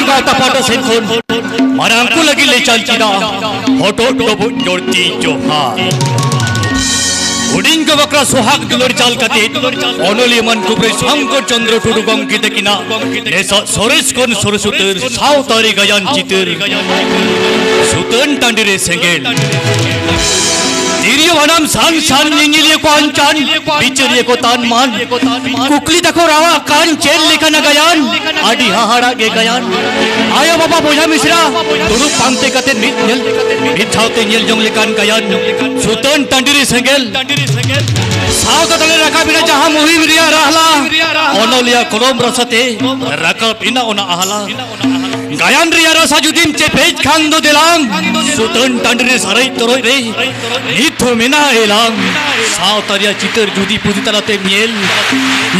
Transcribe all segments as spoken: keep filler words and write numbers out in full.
ᱜᱟᱶᱛᱟ ᱯᱟᱦᱴᱟ ᱥᱮᱫ ᱠᱷᱚᱱ ᱢᱟᱨᱟᱝ ᱠᱚ ᱞᱟᱹᱜᱤᱫ ᱞᱮ ᱪᱟᱞ ᱠᱮᱫᱟ ᱦᱚᱴᱚᱜ ᱰᱚᱵᱚᱜ ᱡᱚᱲᱛᱤ ᱡᱚᱦᱟᱨ᱾ ᱦᱩᱰᱤᱧ ᱠᱚ ᱵᱟᱠᱷᱨᱟ ᱥᱚᱦᱟᱜ ᱫᱩᱞᱟᱹᱲ ᱪᱟᱞ ᱠᱟᱛᱮ ᱚᱱᱚᱞᱤᱭᱟᱹ ᱢᱟᱱ ᱠᱩᱵᱨᱟᱹᱭ ᱥᱚᱝᱠᱚᱨ ᱪᱚᱱᱫᱨᱚ ᱴᱩᱰᱩ ᱜᱚᱢᱠᱮ ᱛᱟᱹᱠᱤᱱᱟᱜ ᱱᱮᱥᱟᱜ ᱥᱚᱨᱮᱥ ᱠᱷᱚᱱ ᱥᱚᱨᱮᱥ ᱩᱛᱟᱹᱨ ᱥᱟᱶᱛᱟᱨᱤ ᱜᱟᱭᱟᱱ ᱪᱤᱛᱟᱹᱨ ᱥᱩᱛᱟᱹᱱ ᱴᱟᱺᱰᱤ ᱨᱮ ᱥᱮᱸᱜᱮᱞ᱾ ᱛᱤᱨᱭᱳ ᱵᱟᱱᱟᱢ ᱥᱟᱱ ᱥᱟᱱ ᱧᱮᱧᱮᱞᱤᱭᱟᱹ ᱠᱚ ᱟᱱᱪᱟᱱ, ᱵᱤᱪᱟᱹᱨᱤᱭᱟᱹ ᱠᱚ ᱛᱟᱱ ᱢᱟᱱ, ᱠᱩᱠᱞᱤ ᱛᱟᱠᱚ ᱨᱟᱣᱟᱜ ᱠᱟᱱ ᱪᱮᱫ ᱞᱮᱠᱟᱱᱟ ᱜᱟᱭᱟᱱ, ᱟᱹᱰᱤ ᱦᱟᱦᱟᱲᱟᱜ ᱜᱮ ᱜᱟᱭᱟᱱ᱾ ᱟᱭᱳ ᱵᱟᱵᱟ ᱵᱚᱭᱦᱟ ᱢᱤᱥᱨᱟ ᱫᱩᱲᱩᱵ ᱯᱟᱱᱛᱮ ᱠᱟᱛᱮ ᱢᱤᱫ ᱧᱮᱞ, ᱢᱤᱫ ᱥᱟᱶᱛᱮ ᱧᱮᱞ ᱡᱚᱝ ᱞᱮᱠᱟᱱ ᱜᱟᱭᱟᱱ᱾ ᱥᱩᱛᱟᱹᱱ ᱴᱟᱺᱰᱤ ᱨᱮ ᱥᱮᱸᱜᱮᱞ᱾ ᱥᱟᱶᱛᱟ ᱛᱟᱞᱮ ᱨᱟᱠᱟᱵ ᱮᱱᱟ ᱡᱟᱦᱟᱸ ᱢᱩᱦᱤᱢ ᱨᱮᱭᱟᱜ ᱨᱟᱦᱞᱟ, ᱚᱱᱚᱞᱤᱭᱟᱹ ᱠᱚᱞᱚᱢ ᱨᱟᱥᱟᱛᱮ ᱨᱟᱠᱟᱵ ᱮᱱᱟ ᱚᱱᱟ ᱟᱦᱞᱟ᱾ ᱜᱟᱭᱟᱱ ᱨᱮᱭᱟᱜ ᱨᱟᱥᱟ ᱡᱩᱫᱤᱢ ᱪᱮᱯᱮᱡ ᱠᱷᱟᱱ ᱫᱚ ᱫᱮᱞᱟᱝ, ᱥᱩᱛᱟᱹᱱ ᱴᱟᱺᱰᱤ ᱨᱮ ᱥᱟᱨᱮᱡ ᱛᱚᱨᱚᱡ ᱨᱮ ᱱᱤᱛ ᱦᱚᱸ ᱢᱮᱱᱟᱜ ᱮᱞᱟᱝ᱾ ᱥᱟᱶᱛᱟ ᱨᱮᱭᱟᱜ ᱪᱤᱛᱟᱹᱨ ᱡᱩᱫᱤ ᱯᱩᱛᱷᱤ ᱛᱟᱞᱟᱛᱮᱢ ᱧᱮᱞ,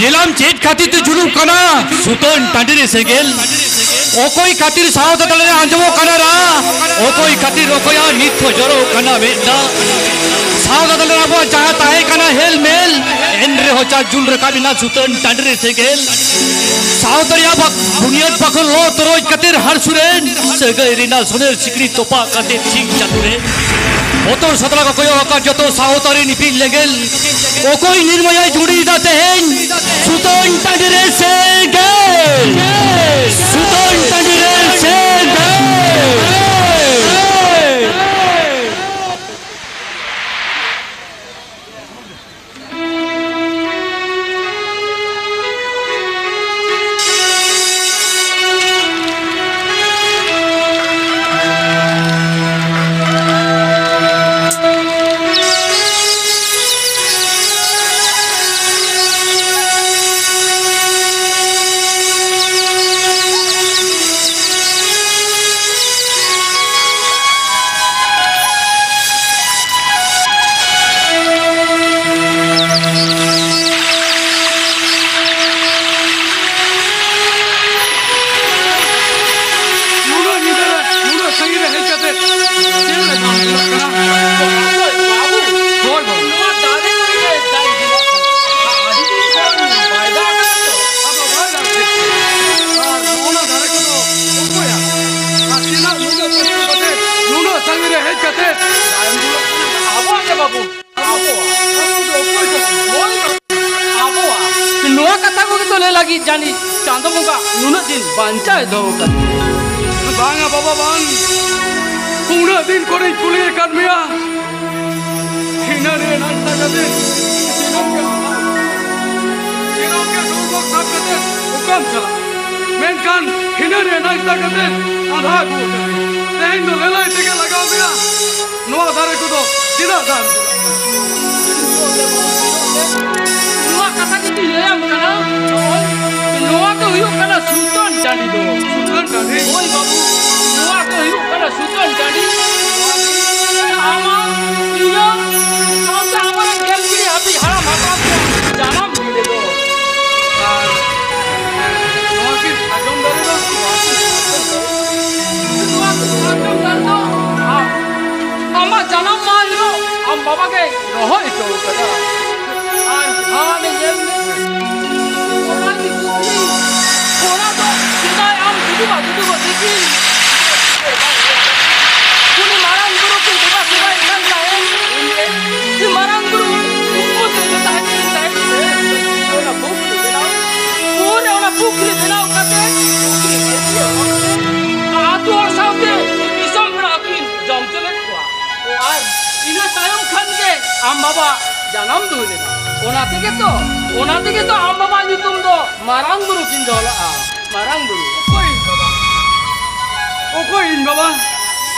ᱧᱮᱞᱟᱢ ᱪᱮᱫ ᱠᱷᱟᱹᱛᱤᱨ ᱛᱮ ᱡᱩᱞᱩᱜ ᱠᱟᱱᱟ ᱥᱩᱛᱟᱹᱱ ᱴᱟᱺᱰᱤ ᱨᱮ ᱥᱮᱸᱜᱮᱞ᱾ ᱚᱠᱚᱭ ᱠᱷᱟᱹᱛᱤᱨ ᱥᱟᱶᱛᱟ ᱛᱟᱞᱟᱨᱮ ᱟᱸᱡᱚᱢᱚᱜ ᱠᱟᱱᱟ ᱨᱟᱜ, ᱚᱠᱚᱭ ᱠᱷᱟᱹᱛᱤᱨ ᱚᱠᱚᱭᱟᱜ ᱱᱤᱛ ᱦᱚᱸ ᱡᱚᱨᱚᱜ ᱠᱟᱱᱟ ᱢᱮᱫ ᱫᱟᱜ᱾ ᱥᱟᱶᱛᱟ ᱛᱟᱞᱟᱨᱮ ᱟᱵᱚᱣᱟᱜ ᱡᱟᱦᱟᱸ ᱛᱟᱦᱮᱸ ᱠᱟᱱᱟ ᱦᱮᱞᱢᱮᱞ, ᱮᱱ ᱨᱮᱦᱚᱸ ᱪᱟᱞ ᱡᱩᱞ ᱨᱟᱠᱟᱵ ᱮᱱᱟ ᱥᱩᱛᱟᱹᱱ ᱴᱟᱺᱰᱤ ᱨᱮ ᱥᱮᱸᱜᱮᱞ᱾ ᱥᱟᱶᱛᱟ ᱨᱮᱭᱟᱜ ᱵᱟᱠ-, ᱵᱩᱱᱤᱭᱟᱹᱫ ᱵᱟᱠᱷᱳᱞ ᱞᱚ ᱛᱚᱨᱚᱡ ᱠᱟᱛᱮ ᱦᱟᱨ ᱥᱩᱨᱮᱱ ᱥᱟᱹᱜᱟᱹᱭ ᱨᱮᱱᱟᱜ ᱥᱚᱱᱮᱨ ᱥᱤᱠᱲᱤ ᱛᱚᱯᱟᱜ ᱠᱟᱛᱮ ᱴᱷᱤᱠ ᱪᱟᱹᱛᱩᱨᱮ ᱵᱚᱛᱚᱨ ᱥᱟᱛᱞᱟ ᱠᱚ ᱠᱚᱭᱚᱜ ᱟᱠᱟᱫ ᱡᱚᱛᱚ ᱥᱟᱶᱛᱟ ᱨᱮ ᱱᱤᱯᱤᱲ ᱞᱮᱸᱜᱮᱞ᱾ ᱚᱠᱚᱭ ᱱᱤᱨᱢᱟᱭᱟᱭ ᱡᱩᱸᱰᱤᱭᱮᱫᱟ ᱛᱮᱦᱮᱧ ᱥᱩᱛᱟᱹᱱ ᱴᱟᱺᱰᱤ ᱨᱮ ᱥᱮᱸᱜᱮᱞ? ᱥᱩᱛᱟᱹᱱ ᱴᱟᱺᱰᱤ ᱨᱮ ᱥᱮᱸᱜᱮᱞ᱾ ᱛᱤᱱᱟᱹᱜ ᱱᱩᱱᱟᱹᱜ ᱠᱚᱥᱴᱚ ᱠᱟᱛᱮ, ᱱᱩᱱᱟᱹᱜ ᱥᱟᱺᱜᱤᱧ ᱨᱮ ᱦᱮᱡ ᱠᱟᱛᱮ, ᱟᱵᱚᱣᱟᱜ ᱜᱮ ᱵᱟᱹᱵᱩ, ᱟᱵᱚᱣᱟᱜ, ᱟᱵᱚ ᱫᱚ ᱚᱠᱚᱭ ᱠᱚ? ᱦᱳᱭ, ᱟᱵᱚᱣᱟᱜ᱾ ᱱᱚᱣᱟ ᱠᱟᱛᱷᱟ ᱠᱚᱜᱮ ᱛᱚ ᱞᱟᱹᱭ ᱞᱟᱹᱜᱤᱫ ᱡᱟᱹᱱᱤᱡ ᱪᱟᱸᱫᱚ ᱵᱚᱸᱜᱟ ᱱᱩᱱᱟᱹᱜ ᱫᱤᱱ ᱵᱟᱧᱪᱟᱣ ᱮ ᱫᱚᱦᱚ ᱠᱟᱫ ᱢᱮᱭᱟ᱾ ᱵᱟᱝᱟ ᱵᱟᱵᱟ, ᱵᱟᱝ᱾ ᱩᱱᱟᱹᱜ ᱫᱤᱱ ᱠᱷᱚᱱᱤᱧ ᱠᱩᱞᱤ ᱟᱠᱟᱫ ᱢᱮᱭᱟ, ᱦᱤᱱᱟᱹ ᱨᱮ ᱱᱟᱥᱛᱟ ᱠᱟᱛᱮ ᱫᱤᱱᱟᱹᱢ ᱜᱮ ᱟᱸᱫᱷᱟ, ᱫᱤᱱᱟᱹᱢ ᱜᱮ ᱰᱚᱞ ᱵᱚᱠᱥ ᱥᱟᱵ ᱠᱟᱛᱮ ᱚᱠᱟᱢ ᱪᱟᱞᱟᱜᱼᱟ? ᱢᱮᱱᱠᱷᱟᱱ ᱦᱤᱱᱟᱹ ᱨᱮ ᱱᱟᱥᱛᱟ ᱠᱟᱛᱮ ᱟᱸᱫᱷᱟ ᱟᱹᱜᱩ ᱟᱠᱟᱫ ᱢᱮᱭᱟ᱾ ᱛᱮᱦᱮᱧ ᱫᱚ ᱞᱟᱹᱞᱟᱹᱭ ᱛᱮᱜᱮ ᱞᱟᱜᱟᱣ ᱢᱮᱭᱟ᱾ ᱱᱚᱣᱟ ᱫᱟᱨᱮ ᱠᱚᱫᱚ ᱪᱮᱫᱟᱜ ᱫᱟᱨᱮ? ᱱᱚᱣᱟ ᱠᱟᱛᱷᱟ ᱡᱩᱫᱤ ᱞᱟᱹᱭᱟᱢ ᱠᱟᱱᱟ, ᱱᱚᱜᱼᱚᱭ ᱱᱚᱣᱟ ᱫᱚ ᱦᱩᱭᱩᱜ ᱠᱟᱱᱟ ᱥᱩᱛᱟᱹᱱ ᱴᱟᱺᱰᱤ ᱫᱚ᱾ ᱥᱩᱛᱟᱹᱱ ᱴᱟᱺᱰᱤ? ᱦᱳᱭ ᱵᱟᱹᱵᱩ, ᱱᱚᱣᱟ ᱫᱚ ᱦᱩᱭᱩᱜ ᱠᱟᱱᱟ ᱥᱩᱛᱟᱹᱱ ᱴᱟᱺᱰᱤ᱾ ᱟᱢᱟᱜ, ᱤᱧᱟᱹᱜ, ᱥᱟᱶᱛᱮ ᱟᱵᱚᱨᱮᱱ ᱜᱮᱞ ᱯᱤᱲᱦᱤ ᱦᱟᱹᱵᱤᱡ ᱦᱟᱲᱟᱢ ᱦᱟᱯᱲᱟᱢ ᱠᱚᱣᱟᱜ ᱡᱟᱱᱟᱢ ᱵᱷᱤᱴᱟᱹ ᱫᱚ᱾ ᱟᱨ ᱱᱚᱣᱟ ᱠᱤ ᱥᱟᱨᱡᱚᱢ ᱫᱟᱨᱮ ᱫᱚ? ᱱᱚᱣᱟ ᱥᱟᱨᱡᱚᱢ ᱫᱟᱨᱮ ᱫᱚ ᱟᱢ, ᱟᱢᱟᱜ ᱡᱟᱱᱟᱢ ᱢᱟᱦᱟ ᱦᱤᱞᱳᱜ ᱟᱢ ᱵᱟᱵᱟ ᱜᱮ ᱨᱚᱦᱚᱭ ᱦᱚᱴᱚ ᱠᱟᱫᱟ᱾ ᱟᱨ ᱦᱟᱱᱮ ᱧᱮᱞ ᱢᱮ, ᱚᱱᱟ ᱜᱮ ᱠᱩᱠᱞᱤ, ᱚᱱᱟ ᱫᱚ ᱥᱮᱫᱟᱭ ᱟᱢ ᱫᱩᱫᱩ ᱵᱟ, ᱫᱩᱫᱩ ᱵᱟ ᱛᱤᱠᱤᱱ ᱩᱱᱤ ᱢᱟᱨᱟᱝ ᱵᱩᱨᱩ ᱠᱤᱱ ᱫᱮᱵᱟ ᱥᱮᱵᱟᱭᱮᱫ ᱠᱟᱱ ᱛᱟᱦᱮᱸᱫ, ᱩᱱᱤ ᱢᱟᱨᱟᱝ ᱵᱩᱨᱩ ᱩᱱᱠᱩ ᱛᱮ ᱡᱚᱛᱚ ᱦᱟᱹᱴᱤᱧ ᱛᱟᱦᱮᱸᱫ ᱛᱮ, ᱚᱱᱟ ᱯᱩᱠᱷᱨᱤ ᱵᱮᱱᱟᱣ, ᱩᱱᱨᱮ ᱚᱱᱟ ᱯᱩᱠᱷᱨᱤ ᱵᱮᱱᱟᱣ ᱠᱟᱛᱮ, ᱯᱩᱠᱷᱨᱤ ᱵᱮᱱᱟᱣ ᱠᱟᱛᱮ, ᱟᱹᱛᱩ ᱦᱚᱲ ᱥᱟᱶᱛᱮ ᱫᱤᱥᱚᱢ ᱯᱮᱲᱟ ᱦᱚᱸᱠᱤᱱ ᱡᱚᱢ ᱦᱚᱪᱚ ᱞᱮᱫ ᱠᱚᱣᱟ᱾ ᱟᱨ ᱤᱱᱟᱹ ᱛᱟᱭᱚᱢ ᱠᱷᱟᱱ ᱜᱮ ᱟᱢ ᱵᱟᱵᱟ ᱡᱟᱱᱟᱢ ᱫᱚ ᱦᱩᱭ ᱞᱮᱱᱟ᱾ ᱚᱱᱟ ᱛᱮᱜᱮ ᱛᱚ, ᱚᱱᱟ ᱛᱮᱜᱮ ᱛᱚ ᱟᱢ ᱵᱟᱵᱟ ᱧᱩᱛᱩᱢ ᱫᱚ ᱢᱟᱨᱟᱝ ᱵᱩᱨᱩ ᱠᱤᱱ ᱫᱚᱦᱚ ᱞᱮᱫᱼᱟ᱾ ᱢᱟᱨᱟᱝ ᱵᱩᱨᱩ᱾ ᱚᱠᱚᱭ ᱤᱧ ᱵᱟᱵᱟ? ᱚᱠᱚᱭ ᱤᱧ ᱵᱟᱵᱟ?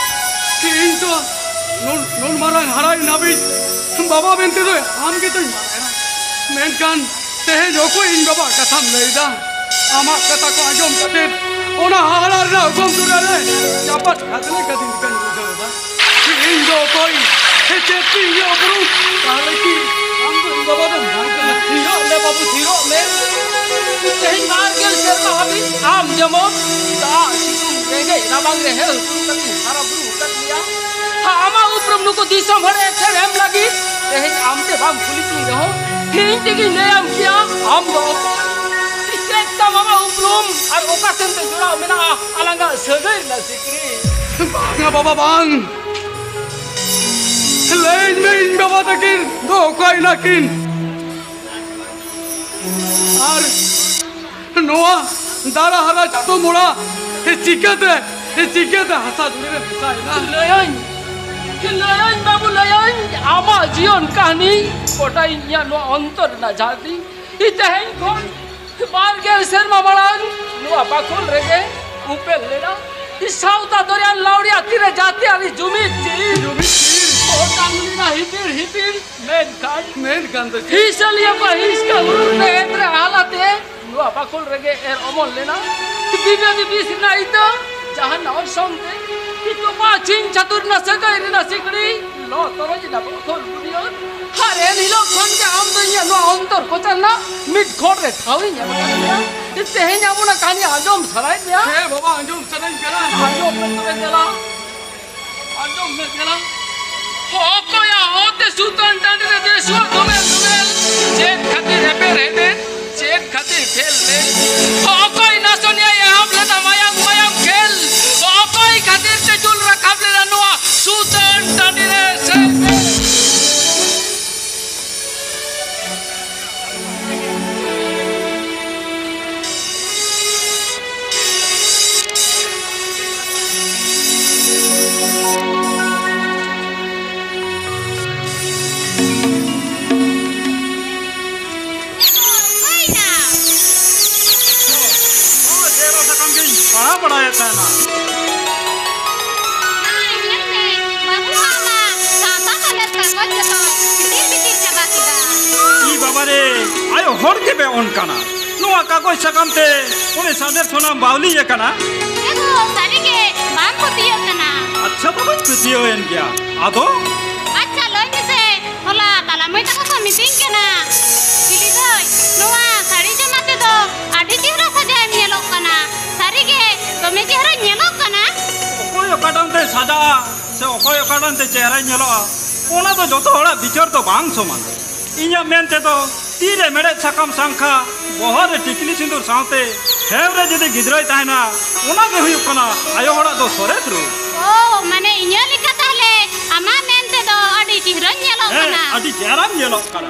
ᱤᱧ ᱫᱚ ᱱᱩᱱ, ᱱᱩᱱ ᱢᱟᱨᱟᱝ ᱦᱟᱨᱟᱭᱮᱱ ᱦᱟᱹᱵᱤᱡ ᱵᱟᱵᱟ ᱢᱮᱱᱛᱮ ᱫᱚ ᱟᱢ ᱜᱮᱛᱚᱧ ᱵᱟᱲᱟᱭᱟ᱾ ᱢᱮᱱᱠᱷᱟᱱ ᱛᱮᱦᱮᱧ ᱚᱠᱚᱭ ᱤᱧ ᱵᱟᱵᱟ ᱠᱟᱛᱷᱟᱢ ᱞᱟᱹᱭᱫᱟ? ᱟᱢᱟᱜ ᱠᱟᱛᱷᱟ ᱠᱚ ᱟᱸᱡᱚᱢ ᱠᱟᱛᱮ ᱚᱱᱟ ᱦᱟᱦᱟᱲᱟ ᱨᱮᱱᱟᱜ ᱩᱜᱟᱢ ᱛᱩᱨᱟ ᱨᱮ ᱪᱟᱯᱟᱫ ᱠᱷᱟᱫᱽᱞᱮ ᱠᱟᱹᱫᱤᱧ ᱞᱮᱠᱟᱧ ᱵᱩᱡᱷᱟᱹᱣ ᱮᱫᱟ᱾ ᱤᱧ ᱫᱚ ᱚᱠᱚᱭ? ᱪᱮᱫ ᱛᱮ ᱤᱧᱟᱹᱜ ᱩᱯᱨᱩᱢ? ᱛᱟᱦᱞᱮ ᱠᱤ ᱟᱢ ᱫᱚ ᱤᱧ ᱵᱟᱵᱟ ᱫᱚᱢ ᱵᱟᱝ ᱠᱟᱱᱟ? ᱛᱷᱤᱨᱚᱜ ᱢᱮ ᱵᱟᱹᱵᱩ, ᱛᱷᱤᱨᱚᱜ ᱢᱮ᱾ ᱛᱮᱦᱮᱧ ᱵᱟᱨ ᱜᱮᱞ ᱥᱮᱨᱢᱟ ᱦᱟᱹᱵᱤᱡ ᱟᱢ ᱡᱮᱢᱚᱱ ᱫᱟᱜ, ᱥᱤᱛᱩᱝ, ᱨᱮᱸᱜᱮᱡ, ᱨᱟᱵᱟᱝ ᱨᱮ ᱦᱮᱡ ᱦᱩᱭᱩᱜ ᱠᱟᱱᱟ᱾ ᱦᱟᱨᱟ ᱵᱩᱨᱩ ᱟᱠᱟᱫ ᱢᱮᱭᱟ᱾ ᱟᱢᱟᱜ ᱩᱯᱨᱩᱢ ᱱᱩᱠᱩ ᱫᱤᱥᱚᱢ ᱦᱚᱲ ᱮᱥᱮᱨ ᱮᱢ ᱞᱟᱹᱜᱤᱫ ᱛᱮᱦᱮᱧ ᱟᱢ ᱛᱮ ᱵᱟᱢ ᱠᱩᱞᱤ ᱠᱤᱧ ᱨᱮᱦᱚᱸ, ᱤᱧ ᱛᱮᱜᱤᱧ ᱞᱟᱹᱭᱟᱢ ᱠᱮᱭᱟ ᱟᱢ ᱫᱚ ᱚᱠᱚᱭ᱾ ᱪᱮᱫ ᱛᱟᱢ ᱟᱢᱟᱜ ᱩᱯᱨᱩᱢ? ᱟᱨ ᱚᱠᱟ ᱥᱮᱱ ᱛᱮ ᱡᱚᱲᱟᱣ ᱢᱮᱱᱟᱜᱼᱟ ᱟᱞᱟᱝᱟᱜ ᱥᱟᱹᱜᱟᱹᱭ ᱨᱮᱱᱟᱜ ᱥᱤᱠᱲᱤ? ᱵᱟᱝᱟ ᱵᱟᱵᱟ, ᱵᱟᱝ᱾ ᱞᱟᱹᱭᱟᱹᱧ ᱢᱮ, ᱤᱧ ᱵᱟᱵᱟ ᱛᱟᱹᱠᱤᱱ ᱫᱚ ᱚᱠᱚᱭ ᱱᱟᱹᱠᱤᱱ? ᱟᱨ ᱱᱚᱣᱟ ᱫᱟᱨᱟ ᱦᱟᱨᱟ ᱪᱟᱛᱚᱢ ᱚᱲᱟᱜ ᱪᱤᱠᱟᱹᱛᱮ, ᱪᱤᱠᱟᱹᱛᱮ ᱦᱟᱥᱟ ᱫᱷᱩᱲᱤ ᱨᱮ ᱢᱮᱥᱟᱭᱮᱱᱟ? ᱞᱟᱹᱭᱟᱹᱧ, ᱞᱟᱹᱭᱟᱹᱧ ᱵᱟᱹᱵᱩ, ᱞᱟᱹᱭᱟᱹᱧ ᱟᱢᱟᱜ ᱡᱤᱭᱚᱱ ᱠᱟᱹᱦᱱᱤ ᱜᱚᱴᱟᱧ ᱤᱧᱟᱹᱜ ᱱᱚᱣᱟ ᱚᱱᱛᱚᱨ ᱨᱮᱱᱟᱜ ᱡᱷᱟᱹᱨᱱᱤ᱾ ᱤᱧ ᱛᱮᱦᱮᱧ ᱠᱷᱚᱱ ᱵᱟᱨ ᱜᱮᱞ ᱥᱮᱨᱢᱟ ᱢᱟᱲᱟᱝ ᱱᱚᱣᱟ ᱵᱟᱠᱷᱳᱞ ᱨᱮᱜᱮ ᱩᱯᱮᱞ ᱞᱮᱱᱟ᱾ ᱥᱟᱶᱛᱟ ᱫᱚᱨᱭᱟ ᱞᱟᱣᱲᱤᱭᱟ ᱛᱤᱨᱮ ᱡᱟᱹᱛᱤᱭᱟᱹᱨᱤ ᱡᱩᱢᱤᱫ ᱪᱤᱨ ᱡᱩᱢᱤᱫ ᱪᱤᱨ ᱚᱴᱟᱝ ᱞᱮᱱᱟ ᱦᱤᱯᱤᱲ ᱦᱤᱯᱤᱲ᱾ ᱢᱮᱱᱠᱷᱟᱱ ᱢᱮᱱᱠᱷᱟᱱ ᱫᱚ ᱪᱮᱫ? ᱦᱤᱥᱟᱹᱞᱤᱭᱟᱹ ᱠᱚ ᱦᱤᱥᱠᱟᱹ ᱦᱩᱨᱩ ᱛᱮ ᱮᱫᱨᱮ ᱟᱦᱞᱟᱛᱮ ᱱᱚᱣᱟ ᱵᱟᱠᱷᱳᱞ ᱨᱮᱜᱮ ᱮᱨ ᱚᱢᱚᱱ ᱞᱮᱱᱟ᱾ ᱵᱤᱵᱟᱹᱫᱤ ᱵᱤᱥ ᱨᱮᱱᱟᱜ ᱤᱛᱟᱹ ᱡᱟᱦᱟᱱ ᱚᱨᱥᱚᱝ ᱛᱮ ᱱᱤᱛᱚᱜ ᱢᱟ ᱪᱷᱤᱝ ᱪᱷᱟᱹᱛᱩᱨ ᱨᱮᱱᱟᱜ ᱥᱟᱹᱜᱟᱹᱭ ᱨᱮᱱᱟᱜ ᱥᱤᱠᱲᱤ ᱞᱚ ᱛᱚᱨᱚᱡ ᱮᱱᱟ ᱵᱟᱠᱷᱳᱞ ᱵᱩᱱᱤᱭᱟᱹᱫ᱾ ᱟᱨ ᱮᱱ ᱦᱤᱞᱳᱜ ᱠᱷᱚᱱ ᱜᱮ ᱟᱢ ᱫᱚ ᱤᱧᱟᱹᱜ ᱱᱚᱣᱟ ᱚᱱᱛᱚᱨ ᱠᱚᱪᱟ ᱨᱮᱱᱟᱜ ᱢᱤᱫ ᱠᱷᱚᱲ ᱨᱮ ᱴᱷᱟᱶ ᱤᱧ ᱮᱢ ᱟᱠᱟᱫ ᱢᱮᱭᱟ᱾ ᱛᱮᱦᱮᱧ ᱟᱵᱚᱱᱟᱜ ᱠᱟᱹᱦᱱᱤ ᱟᱸᱡᱚᱢ ᱥᱟᱱᱟᱭᱮᱫ ᱢᱮᱭᱟ? ᱦᱮᱸ ᱵᱟᱵᱟ, ᱟᱸᱡᱚᱢ ᱥᱟᱱᱟᱧ ᱠᱟᱱᱟ᱾ ᱟᱸᱡᱚᱢ ᱢᱮ ᱛᱚᱵᱮ ᱫᱮᱞᱟ, ᱟᱸᱡᱚᱢ ᱢᱮ ᱫᱮᱞᱟ᱾ ᱚᱠᱚᱭᱟᱜ ᱦᱚᱛᱮ ᱥᱩᱛᱟᱹᱱ ᱴᱟᱺᱰᱤ ᱨᱮ ᱫᱮᱥᱩᱣᱟᱜ ᱫᱚᱢᱮᱞ ᱫᱚᱢᱮᱞ? ᱪᱮᱫ ᱠᱷᱟᱹᱛᱤᱨ ᱮᱯᱮᱨ ᱦᱮᱸᱰᱮᱡ? ᱪᱮᱫ ᱠᱷᱟᱹᱛᱤᱨ ᱴᱷᱮᱞ ᱴᱷᱮᱞ? ᱚᱠᱚᱭ ᱱᱟᱥᱚᱱᱤᱭᱟᱭ ᱮᱦᱚᱵ ᱞᱮᱫᱟ ᱢᱟᱭᱟᱢ ᱢᱟᱭᱟᱢ ᱠᱷᱮᱞ? ᱚᱠᱚᱭ ᱠᱷᱟᱹᱛᱤᱨ ᱛᱮ ᱡᱩᱞ ᱨᱟᱠᱟᱵ ᱞᱮᱫᱟ ᱱᱚᱣᱟ ᱥᱩᱛᱟᱹᱱ ᱴᱟᱺᱰᱤ ᱨᱮ ᱥᱮᱸᱜᱮᱞ? ᱦᱩᱭᱱᱟ᱾ ᱱᱚᱜᱼᱚᱭ ᱡᱮᱨᱚ ᱥᱟᱠᱟᱢ ᱜᱤᱧ ᱯᱟᱲᱦᱟᱣ ᱵᱟᱲᱟᱭᱮᱫ ᱛᱟᱦᱮᱱᱟ᱾ ᱦᱮᱸ, ᱧᱮᱞ ᱢᱮ, ᱵᱟᱹᱵᱩ ᱟᱢᱟᱜ ᱥᱟᱶᱛᱟ ᱥᱟᱸᱫᱮᱥ ᱠᱟᱜᱚᱡᱽ ᱡᱚᱛᱚ ᱵᱷᱤᱛᱤᱨ ᱵᱷᱤᱛᱤᱨ ᱪᱟᱵᱟ ᱠᱮᱫᱟ᱾ ᱤ ᱵᱟᱵᱟ ᱨᱮ, ᱟᱭᱳ ᱦᱚᱲ ᱜᱮᱯᱮ ᱚᱱᱠᱟᱱᱟ᱾ ᱱᱚᱣᱟ ᱠᱟᱜᱚᱡᱽ ᱥᱟᱠᱟᱢ ᱛᱮ ᱩᱱᱤ ᱥᱟᱸᱫᱮᱥ ᱠᱷᱚᱱᱟᱜ ᱵᱟᱣᱞᱤ ᱟᱠᱟᱱᱟ᱾ ᱮᱜᱳ, ᱥᱟᱹᱨᱤ ᱜᱮ ᱵᱟᱢ ᱯᱟᱹᱛᱭᱟᱹᱜ ᱠᱟᱱᱟ᱾ ᱟᱪᱪᱷᱟ ᱵᱟᱵᱟᱧ ᱯᱟᱹᱛᱭᱟᱹᱣ ᱮᱱ ᱜᱮᱭᱟ᱾ ᱟᱫᱚ? ᱟᱪᱪᱷᱟ, ᱞᱟᱹᱭ ᱢᱮᱥᱮ, ᱦᱚᱞᱟ ᱛᱟᱞᱟ ᱢᱟᱹᱭ ᱛᱟᱠᱚ ᱠᱚ ᱢᱤᱛᱟᱹᱧ ᱠᱟᱱᱟ, ᱦᱤᱞᱤ ᱫᱟᱹᱭ, ᱱᱚᱣᱟ ᱥᱟᱹᱲᱤ ᱡᱟᱢᱟ ᱛᱮᱫᱚ ᱟᱹᱰᱤ ᱪᱮᱦᱨᱟ ᱥᱟᱡᱟᱣ ᱮᱢ ᱧᱮᱞᱚᱜ ᱠᱟᱱᱟ᱾ ᱥᱟᱹᱨᱤ ᱜᱮ ᱫᱚᱢᱮ ᱪᱮᱦᱨᱟ ᱧᱮᱞᱚᱜ ᱠᱟᱱᱟ᱾ ᱚᱠᱚᱭ ᱚᱠᱟᱴᱟᱝ ᱛᱮ ᱥᱟᱡᱟᱜᱼᱟ ᱥᱮ ᱚᱠᱚᱭ ᱚᱠᱟᱴᱟᱝ ᱛᱮ ᱪᱮᱦᱨᱟᱭ ᱧᱮᱞᱚᱜᱼᱟ, ᱚᱱᱟ ᱫᱚ ᱡᱚᱛᱚ ᱦᱚᱲᱟᱜ ᱵᱤᱪᱟᱹᱨ ᱫᱚ ᱵᱟᱝ ᱥᱚᱢᱟᱱᱟ᱾ ᱤᱧᱟᱹᱜ ᱢᱮᱱ ᱛᱮᱫᱚ ᱛᱤ ᱨᱮ ᱢᱮᱲᱦᱮᱫ ᱥᱟᱠᱟᱢ ᱥᱟᱝᱠᱷᱟ, ᱵᱚᱦᱚᱜ ᱨᱮ ᱴᱤᱠᱞᱤ ᱥᱤᱸᱫᱩᱨ ᱥᱟᱶᱛᱮ ᱰᱷᱮᱣ ᱨᱮ ᱡᱩᱫᱤ ᱜᱤᱫᱽᱨᱟᱹᱭ ᱛᱟᱦᱮᱱᱟ, ᱚᱱᱟ ᱜᱮ ᱦᱩᱭᱩᱜ ᱠᱟᱱᱟ ᱟᱭᱳ ᱦᱚᱲᱟᱜ ᱫᱚ ᱥᱚᱨᱮᱥ ᱨᱩᱯ᱾ ᱚ, ᱢᱟᱱᱮ ᱤᱧᱟᱹᱜ ᱞᱮᱠᱟ ᱛᱟᱦᱞᱮ ᱟᱢᱟᱜ ᱢᱮᱱ ᱛᱮᱫᱚ ᱟᱹᱰᱤ ᱪᱮᱦᱨᱟᱧ ᱧᱮᱞᱚᱜ ᱦᱮᱸ, ᱠᱟᱱᱟ᱾ ᱟᱹᱰᱤ ᱪᱮᱦᱨᱟᱢ ᱧᱮᱞᱚᱜ ᱠᱟᱱᱟ᱾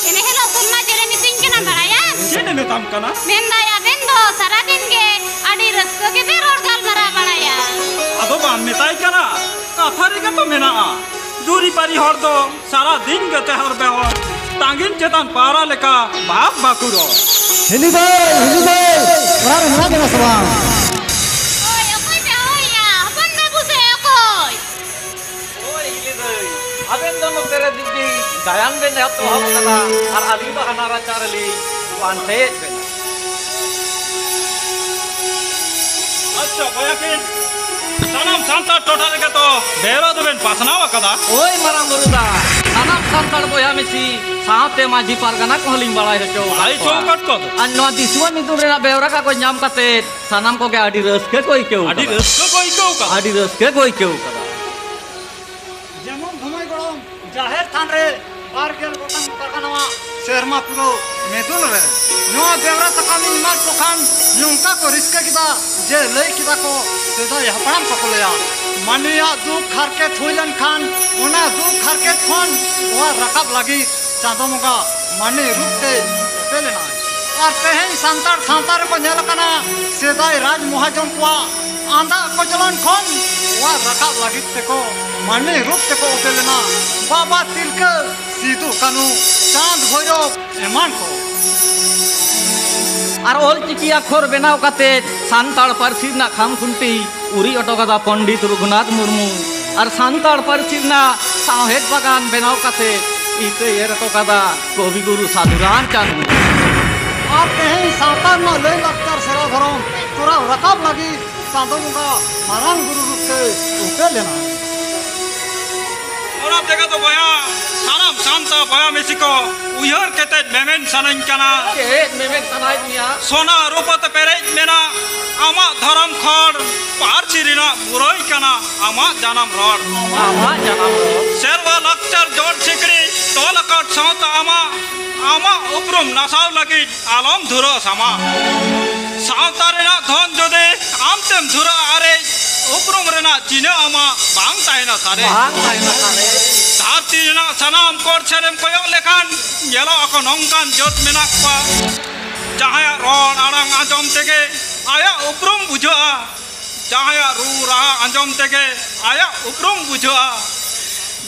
ᱮᱱᱮ ᱦᱤᱞᱳᱜ ᱥᱩᱨᱢᱟ ᱪᱮᱫ ᱮ ᱢᱤᱛᱟᱹᱧ ᱠᱟᱱᱟ ᱵᱟᱲᱟᱭᱟ? ᱪᱮᱫ ᱮ ᱢᱮᱛᱟᱢ ᱠᱟᱱᱟ? ᱢᱮᱱᱫᱟᱭ, "ᱟᱵᱮᱱ ᱫᱚ ᱥᱟᱨᱟᱫᱤᱱ ᱜᱮ ᱟᱹᱰᱤ ᱨᱟᱹᱥᱠᱟᱹ ᱜᱮᱵᱮᱱ ᱨᱚᱲ ᱜᱟᱞᱢᱟᱨᱟᱣ ᱵᱟᱲᱟᱭᱟ᱾" ᱟᱫᱚ ᱵᱟᱢ ᱢᱮᱛᱟᱭ ᱠᱟᱱᱟ? ᱠᱟᱛᱷᱟ ᱨᱮᱜᱮ ᱛᱚ ᱢᱮᱱᱟᱜᱼᱟ, ᱡᱩᱨᱤᱯᱟᱨᱤ ᱦᱚᱲ ᱫᱚ ᱥᱟᱨᱟ ᱫᱤᱱ ᱜᱮ ᱪᱮᱦᱚᱨ ᱵᱮᱦᱚᱨ ᱴᱟᱸᱜᱤᱱ ᱪᱮᱛᱟᱱ ᱯᱟᱣᱨᱟ ᱞᱮᱠᱟ ᱵᱷᱟᱵᱽ ᱵᱷᱟᱠᱩᱨᱚᱜ᱾ ᱦᱤᱞᱤ ᱫᱟᱹᱭ, ᱦᱤᱞᱤ ᱫᱟᱹᱭ, ᱚᱲᱟᱜ ᱨᱮ ᱢᱮᱱᱟᱜ ᱵᱮᱱᱟ ᱥᱮ ᱵᱟᱝ? ᱳᱭ, ᱚᱠᱚᱭ ᱯᱮ ᱦᱚᱦᱚᱭᱮᱜᱼᱟ? ᱦᱚᱯᱚᱱ ᱵᱟᱹᱵᱩ ᱥᱮ ᱚᱠᱚᱭ? ᱳᱭ ᱦᱤᱞᱤ ᱫᱟᱹᱭ, ᱟᱵᱮᱱ ᱫᱚ ᱱᱚᱛᱮ ᱨᱮ ᱫᱤᱵᱽᱵᱤ ᱜᱟᱭᱟᱱ ᱵᱮᱱ ᱮᱛᱚᱦᱚᱵ ᱠᱟᱫᱟ ᱟᱨ ᱟᱹᱞᱤᱧ ᱫᱚ ᱦᱟᱱᱟ ᱨᱟᱪᱟ ᱨᱮᱞᱤᱧ ᱯᱟᱱᱛᱮᱭᱮᱫ ᱵᱮᱱᱟ᱾ ᱟᱪᱪᱷᱟ ᱵᱚᱭᱦᱟ ᱠᱤᱱ, ᱥᱟᱱᱟᱢ ᱥᱟᱱᱛᱟᱲ ᱴᱚᱴᱷᱟ ᱨᱮᱜᱮ ᱛᱚ ᱵᱮᱣᱨᱟ ᱫᱚᱵᱮᱱ ᱯᱟᱥᱱᱟᱣ ᱟᱠᱟᱫᱟ᱾ ᱳᱭ ᱢᱟᱨᱟᱝ ᱵᱩᱨᱩ ᱫᱟ, ᱥᱟᱱᱟᱢ ᱥᱟᱱᱛᱟᱲ ᱵᱚᱭᱦᱟ ᱢᱤᱥᱤ ᱥᱟᱶᱛᱮ ᱢᱟᱹᱡᱷᱤ ᱯᱟᱨᱜᱟᱱᱟ ᱠᱚᱦᱚᱸ ᱞᱤᱧ ᱵᱟᱲᱟᱭ ᱦᱚᱪᱚ ᱟᱠᱟᱫ ᱵᱟᱲᱟᱭ ᱦᱚᱪᱚ ᱠᱚᱣᱟ᱾ ᱟᱠᱟᱫ ᱠᱚᱣᱟ ᱯᱮ᱾ ᱟᱨ ᱱᱚᱣᱟ ᱫᱤᱥᱚᱢ ᱢᱤᱫᱩᱱ ᱨᱮᱱᱟᱜ ᱵᱮᱣᱨᱟ ᱠᱟᱜᱚᱡᱽ ᱧᱟᱢ ᱠᱟᱛᱮ ᱥᱟᱱᱟᱢ ᱠᱚᱜᱮ ᱟᱹᱰᱤ ᱨᱟᱹᱥᱠᱟᱹ ᱠᱚ ᱟᱹᱭᱠᱟᱹᱣ ᱟᱹᱰᱤ ᱠᱟᱫᱟ᱾ ᱨᱟᱹᱥᱠᱟᱹ ᱠᱚ ᱟᱹᱭᱠᱟᱹᱣ ᱠᱟᱫᱟ᱾ ᱟᱹᱰᱤ ᱨᱟᱹᱥᱠᱟᱹ ᱠᱚ ᱟᱹᱭᱠᱟᱹᱣ ᱠᱟᱫᱟ᱾ ᱡᱮᱢᱚᱱ ᱫᱷᱩᱢᱟᱹᱭ ᱜᱚᱲᱚᱢ ᱡᱟᱦᱮᱨ ᱛᱷᱟᱱ ᱨᱮ ᱵᱟᱨ ᱜᱮᱞ ᱜᱚᱴᱟᱝ ᱯᱟᱨᱜᱟᱱᱟᱣᱟᱜ ᱥᱮᱨᱢᱟ ᱯᱩᱨᱟᱹᱣ ᱢᱤᱫᱩᱱ ᱨᱮ ᱱᱚᱣᱟ ᱵᱮᱣᱨᱟ ᱥᱟᱠᱟᱢ ᱤᱧ ᱮᱢᱟᱫ ᱠᱚ ᱠᱷᱟᱱ ᱱᱚᱝᱠᱟ ᱠᱚ ᱨᱟᱹᱥᱠᱟᱹ ᱠᱮᱫᱟ ᱡᱮ ᱞᱟᱹᱭ ᱠᱮᱫᱟ ᱠᱚ, ᱥᱮᱫᱟᱭ ᱦᱟᱯᱲᱟᱢ ᱠᱚᱠᱚ ᱞᱟᱹᱭᱟ, ᱢᱟᱹᱱᱢᱤᱭᱟᱜ ᱫᱩᱠ ᱦᱟᱨᱠᱮᱛ ᱦᱩᱭ ᱞᱮᱱᱠᱷᱟᱱ ᱚᱱᱟ ᱫᱩᱠ ᱦᱟᱨᱠᱮᱛ ᱠᱷᱚᱱ ᱚᱣᱟᱨ ᱨᱟᱠᱟᱵ ᱞᱟᱹᱜᱤᱫ ᱪᱟᱸᱫᱚ ᱵᱚᱸᱜᱟ ᱢᱟᱹᱱᱢᱤ ᱨᱩᱯ ᱛᱮ ᱚᱯᱮᱞ ᱮᱱᱟᱭ᱾ ᱟᱨ ᱛᱮᱦᱮᱧ ᱥᱟᱱᱛᱟᱲ ᱥᱟᱶᱛᱟ ᱨᱮᱠᱚ ᱧᱮᱞ ᱟᱠᱟᱱᱟ, ᱥᱮᱫᱟᱭ ᱨᱟᱡᱽ ᱢᱚᱦᱟᱡᱚᱱ ᱠᱚᱣᱟᱜ ᱟᱸᱫᱟᱜ ᱠᱚᱪᱞᱚᱱ ᱠᱷᱚᱱ ᱚᱣᱟᱨ ᱨᱟᱠᱟᱵ ᱞᱟᱹᱜᱤᱫ ᱛᱮᱠᱚ ᱢᱟᱹᱱᱢᱤ ᱨᱩᱯ ᱛᱮᱠᱚ ᱚᱯᱮᱞ ᱮᱱᱟ᱾ ᱵᱟᱵᱟ ᱛᱤᱞᱠᱟᱹ, ᱥᱤᱫᱩ ᱠᱟᱹᱱᱦᱩ, ᱪᱟᱸᱫ ᱵᱷᱳᱭᱨᱚᱵ ᱮᱢᱟᱱ ᱠᱚ᱾ ᱟᱨ ᱚᱞ ᱪᱤᱠᱤ ᱟᱠᱷᱚᱨ ᱵᱮᱱᱟᱣ ᱠᱟᱛᱮ ᱥᱟᱱᱛᱟᱲ ᱯᱟᱹᱨᱥᱤ ᱨᱮᱱᱟᱜ ᱠᱷᱟᱢ ᱠᱷᱩᱱᱴᱤ ᱩᱨᱤᱡ ᱚᱴᱚ ᱠᱟᱫᱟ ᱯᱚᱱᱰᱤᱛ ᱨᱚᱜᱷᱩᱱᱟᱛᱷ ᱢᱩᱨᱢᱩ᱾ ᱟᱨ ᱥᱟᱱᱛᱟᱲ ᱯᱟᱹᱨᱥᱤ ᱨᱮᱱᱟᱜ ᱥᱟᱶᱦᱮᱫ ᱵᱟᱜᱟᱱ ᱵᱮᱱᱟᱣ ᱠᱟᱛᱮ ᱤᱛᱟᱹᱭ ᱮᱨ ᱚᱴᱚ ᱠᱟᱫᱟ ᱠᱚᱵᱤ ᱜᱩᱨᱩ ᱥᱟᱹᱫᱷᱩ ᱨᱟᱢᱪᱟᱸᱫᱽ ᱢᱩᱨᱢᱩ᱾ ᱟᱨ ᱛᱮᱦᱮᱧ ᱥᱟᱶᱛᱟ ᱨᱮᱱᱟᱜ ᱞᱟᱹᱭ ᱞᱟᱠᱪᱟᱨ ᱥᱮᱨᱣᱟ ᱫᱷᱚᱨᱚᱢ ᱛᱚᱨᱟᱣ ᱨᱟᱠᱟᱵ ᱞᱟᱹᱜᱤᱫ ᱪᱟᱸᱫᱚ ᱵᱚᱸᱜᱟ ᱢᱟᱨᱟᱝ ᱵᱩᱨᱩ ᱨᱩᱯ ᱛᱮ ᱩᱯᱮᱞ ᱞᱮᱱᱟ᱾ ᱚᱱᱟ ᱛᱮᱜᱮ ᱫᱚ ᱵᱚᱭᱦᱟ, ᱥᱟᱱᱟᱢ ᱥᱟᱱᱛᱟᱲ ᱵᱚᱭᱦᱟ ᱢᱤᱥᱤ ᱠᱚ ᱩᱭᱦᱟᱹᱨ ᱠᱟᱛᱮ ᱢᱮᱢᱮᱱ ᱥᱟᱱᱟᱧ ᱠᱟᱱᱟ᱾ ᱪᱮᱫ ᱢᱮᱢᱮᱱ ᱥᱟᱱᱟᱭᱮᱫ ᱢᱮᱭᱟ? ᱥᱚᱱᱟ ᱨᱩᱯᱟᱹ ᱛᱮ ᱯᱮᱨᱮᱡ ᱢᱮᱱᱟᱜ ᱟᱢᱟᱜ ᱫᱷᱚᱨᱚᱢ ᱠᱷᱚᱸᱰ, ᱯᱟᱹᱨᱥᱤ ᱨᱮᱱᱟᱜ ᱢᱩᱨᱟᱹᱭ ᱠᱟᱱᱟ ᱟᱢᱟᱜ ᱡᱟᱱᱟᱢ ᱨᱚᱲ᱾ ᱟᱢᱟᱜ ᱡᱟᱱᱟᱢ ᱨᱚᱲ᱾ ᱥᱮᱨᱣᱟ ᱞᱟᱠᱪᱟᱨ ᱡᱚᱲ ᱥᱤᱠᱲᱤ, ᱛᱚᱞ ᱟᱠᱟᱫ ᱥᱟᱶᱛᱟ ᱟᱢᱟᱜ, ᱟᱢᱟᱜ ᱩᱯᱨᱩᱢ ᱱᱟᱥᱟᱣ ᱞᱟᱹᱜᱤᱫ ᱟᱞᱚᱢ ᱫᱷᱩᱨᱟᱹᱜ ᱥᱟᱢᱟ᱾ ᱥᱟᱶᱛᱟ ᱨᱮᱱᱟᱜ ᱫᱷᱚᱱ ᱡᱩᱫᱤ ᱟᱢ ᱛᱮᱢ ᱫᱷᱩᱨᱟᱹᱜᱼᱟ ᱟᱨᱮᱡ, ᱩᱯᱨᱩᱢ ᱨᱮᱱᱟᱜ ᱪᱤᱱᱦᱟᱹ ᱟᱢᱟᱜ ᱵᱟᱝ ᱛᱟᱦᱮᱱᱟ ᱥᱟᱨᱮᱡ᱾ ᱵᱟᱝ ᱛᱟᱦᱮᱱᱟ ᱥᱟᱨᱮᱡ᱾ ᱫᱷᱟᱹᱨᱛᱤ ᱨᱮᱱᱟᱜ ᱥᱟᱱᱟᱢ ᱠᱚᱬ ᱥᱮᱫ ᱮᱢ ᱠᱚᱭᱚᱜ ᱞᱮᱠᱷᱟᱱ ᱧᱮᱞᱚᱜ ᱟᱠᱚ ᱱᱚᱝᱠᱟᱱ ᱡᱟᱹᱛ ᱢᱮᱱᱟᱜ ᱠᱚᱣᱟ, ᱡᱟᱦᱟᱸᱭᱟᱜ ᱨᱚᱲ ᱟᱲᱟᱝ ᱟᱸᱡᱚᱢ ᱛᱮᱜᱮ ᱟᱭᱟᱜ ᱩᱯᱨᱩᱢ ᱵᱩᱡᱷᱟᱹᱜᱼᱟ, ᱡᱟᱦᱟᱸᱭᱟᱜ ᱨᱩ ᱨᱟᱦᱟ ᱟᱸᱡᱚᱢ ᱛᱮᱜᱮ ᱟᱭᱟᱜ ᱩᱯᱨᱩᱢ ᱵᱩᱡᱷᱟᱹᱜᱼᱟ,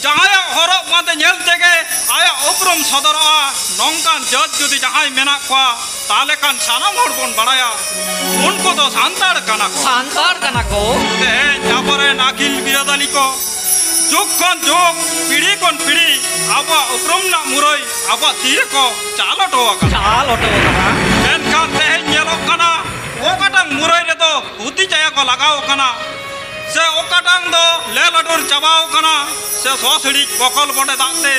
ᱡᱟᱦᱟᱸᱭᱟᱜ ᱦᱚᱨᱚᱜ ᱵᱟᱸᱫᱮ ᱧᱮᱞ ᱛᱮᱜᱮ ᱟᱭᱟᱜ ᱩᱯᱨᱩᱢ ᱥᱚᱫᱚᱨᱚᱜᱼᱟ᱾ ᱱᱚᱝᱠᱟᱱ ᱡᱟᱹᱛ ᱡᱩᱫᱤ ᱡᱟᱦᱟᱸᱭ ᱢᱮᱱᱟᱜ ᱠᱚᱣᱟ, ᱛᱟᱦᱞᱮ ᱠᱷᱟᱱ ᱥᱟᱱᱟᱢ ᱦᱚᱲ ᱵᱚᱱ ᱵᱟᱲᱟᱭᱟ ᱩᱱᱠᱩ ᱫᱚ ᱥᱟᱱᱛᱟᱲ ᱠᱟᱱᱟ ᱠᱚ᱾ ᱥᱟᱱᱛᱟᱲ ᱠᱟᱱᱟ ᱠᱚ᱾ ᱛᱮᱦᱮᱧ ᱟᱵᱚᱨᱮᱱ ᱟᱹᱠᱤᱞ ᱵᱤᱨᱟᱹᱫᱟᱹᱞᱤ ᱠᱚ ᱡᱩᱜᱽ ᱠᱷᱚᱱ ᱡᱩᱜᱽ, ᱯᱤᱲᱦᱤ ᱠᱷᱚᱱ ᱯᱤᱲᱦᱤ ᱟᱵᱚᱣᱟᱜ ᱩᱯᱨᱩᱢ ᱨᱮᱱᱟᱜ ᱢᱩᱨᱟᱹᱭ ᱟᱵᱚᱣᱟᱜ ᱛᱤ ᱨᱮᱠᱚ ᱪᱟᱞ ᱦᱚᱴᱚ ᱟᱠᱟᱫᱟ᱾ ᱪᱟᱞ ᱦᱚᱴᱚ ᱟᱠᱟᱫᱟ᱾ ᱢᱮᱱᱠᱷᱟᱱ ᱛᱮᱦᱮᱧ ᱧᱮᱞᱚᱜ ᱠᱟᱱᱟ, ᱚᱠᱟᱴᱟᱝ ᱢᱩᱨᱟᱹᱭ ᱨᱮᱫᱚ ᱯᱩᱛᱤ ᱪᱟᱭᱟ ᱠᱚ ᱞᱟᱜᱟᱣ ᱠᱟᱱᱟ, ᱥᱮ ᱚᱠᱟᱴᱟᱝ ᱫᱚ ᱞᱮ ᱞᱟᱹᱰᱩᱨ ᱪᱟᱵᱟᱣ ᱠᱟᱱᱟ, ᱥᱮ ᱥᱚ ᱥᱤᱲᱤᱡ ᱵᱚᱠᱚᱞ ᱵᱚᱰᱮ ᱫᱟᱜ ᱛᱮ,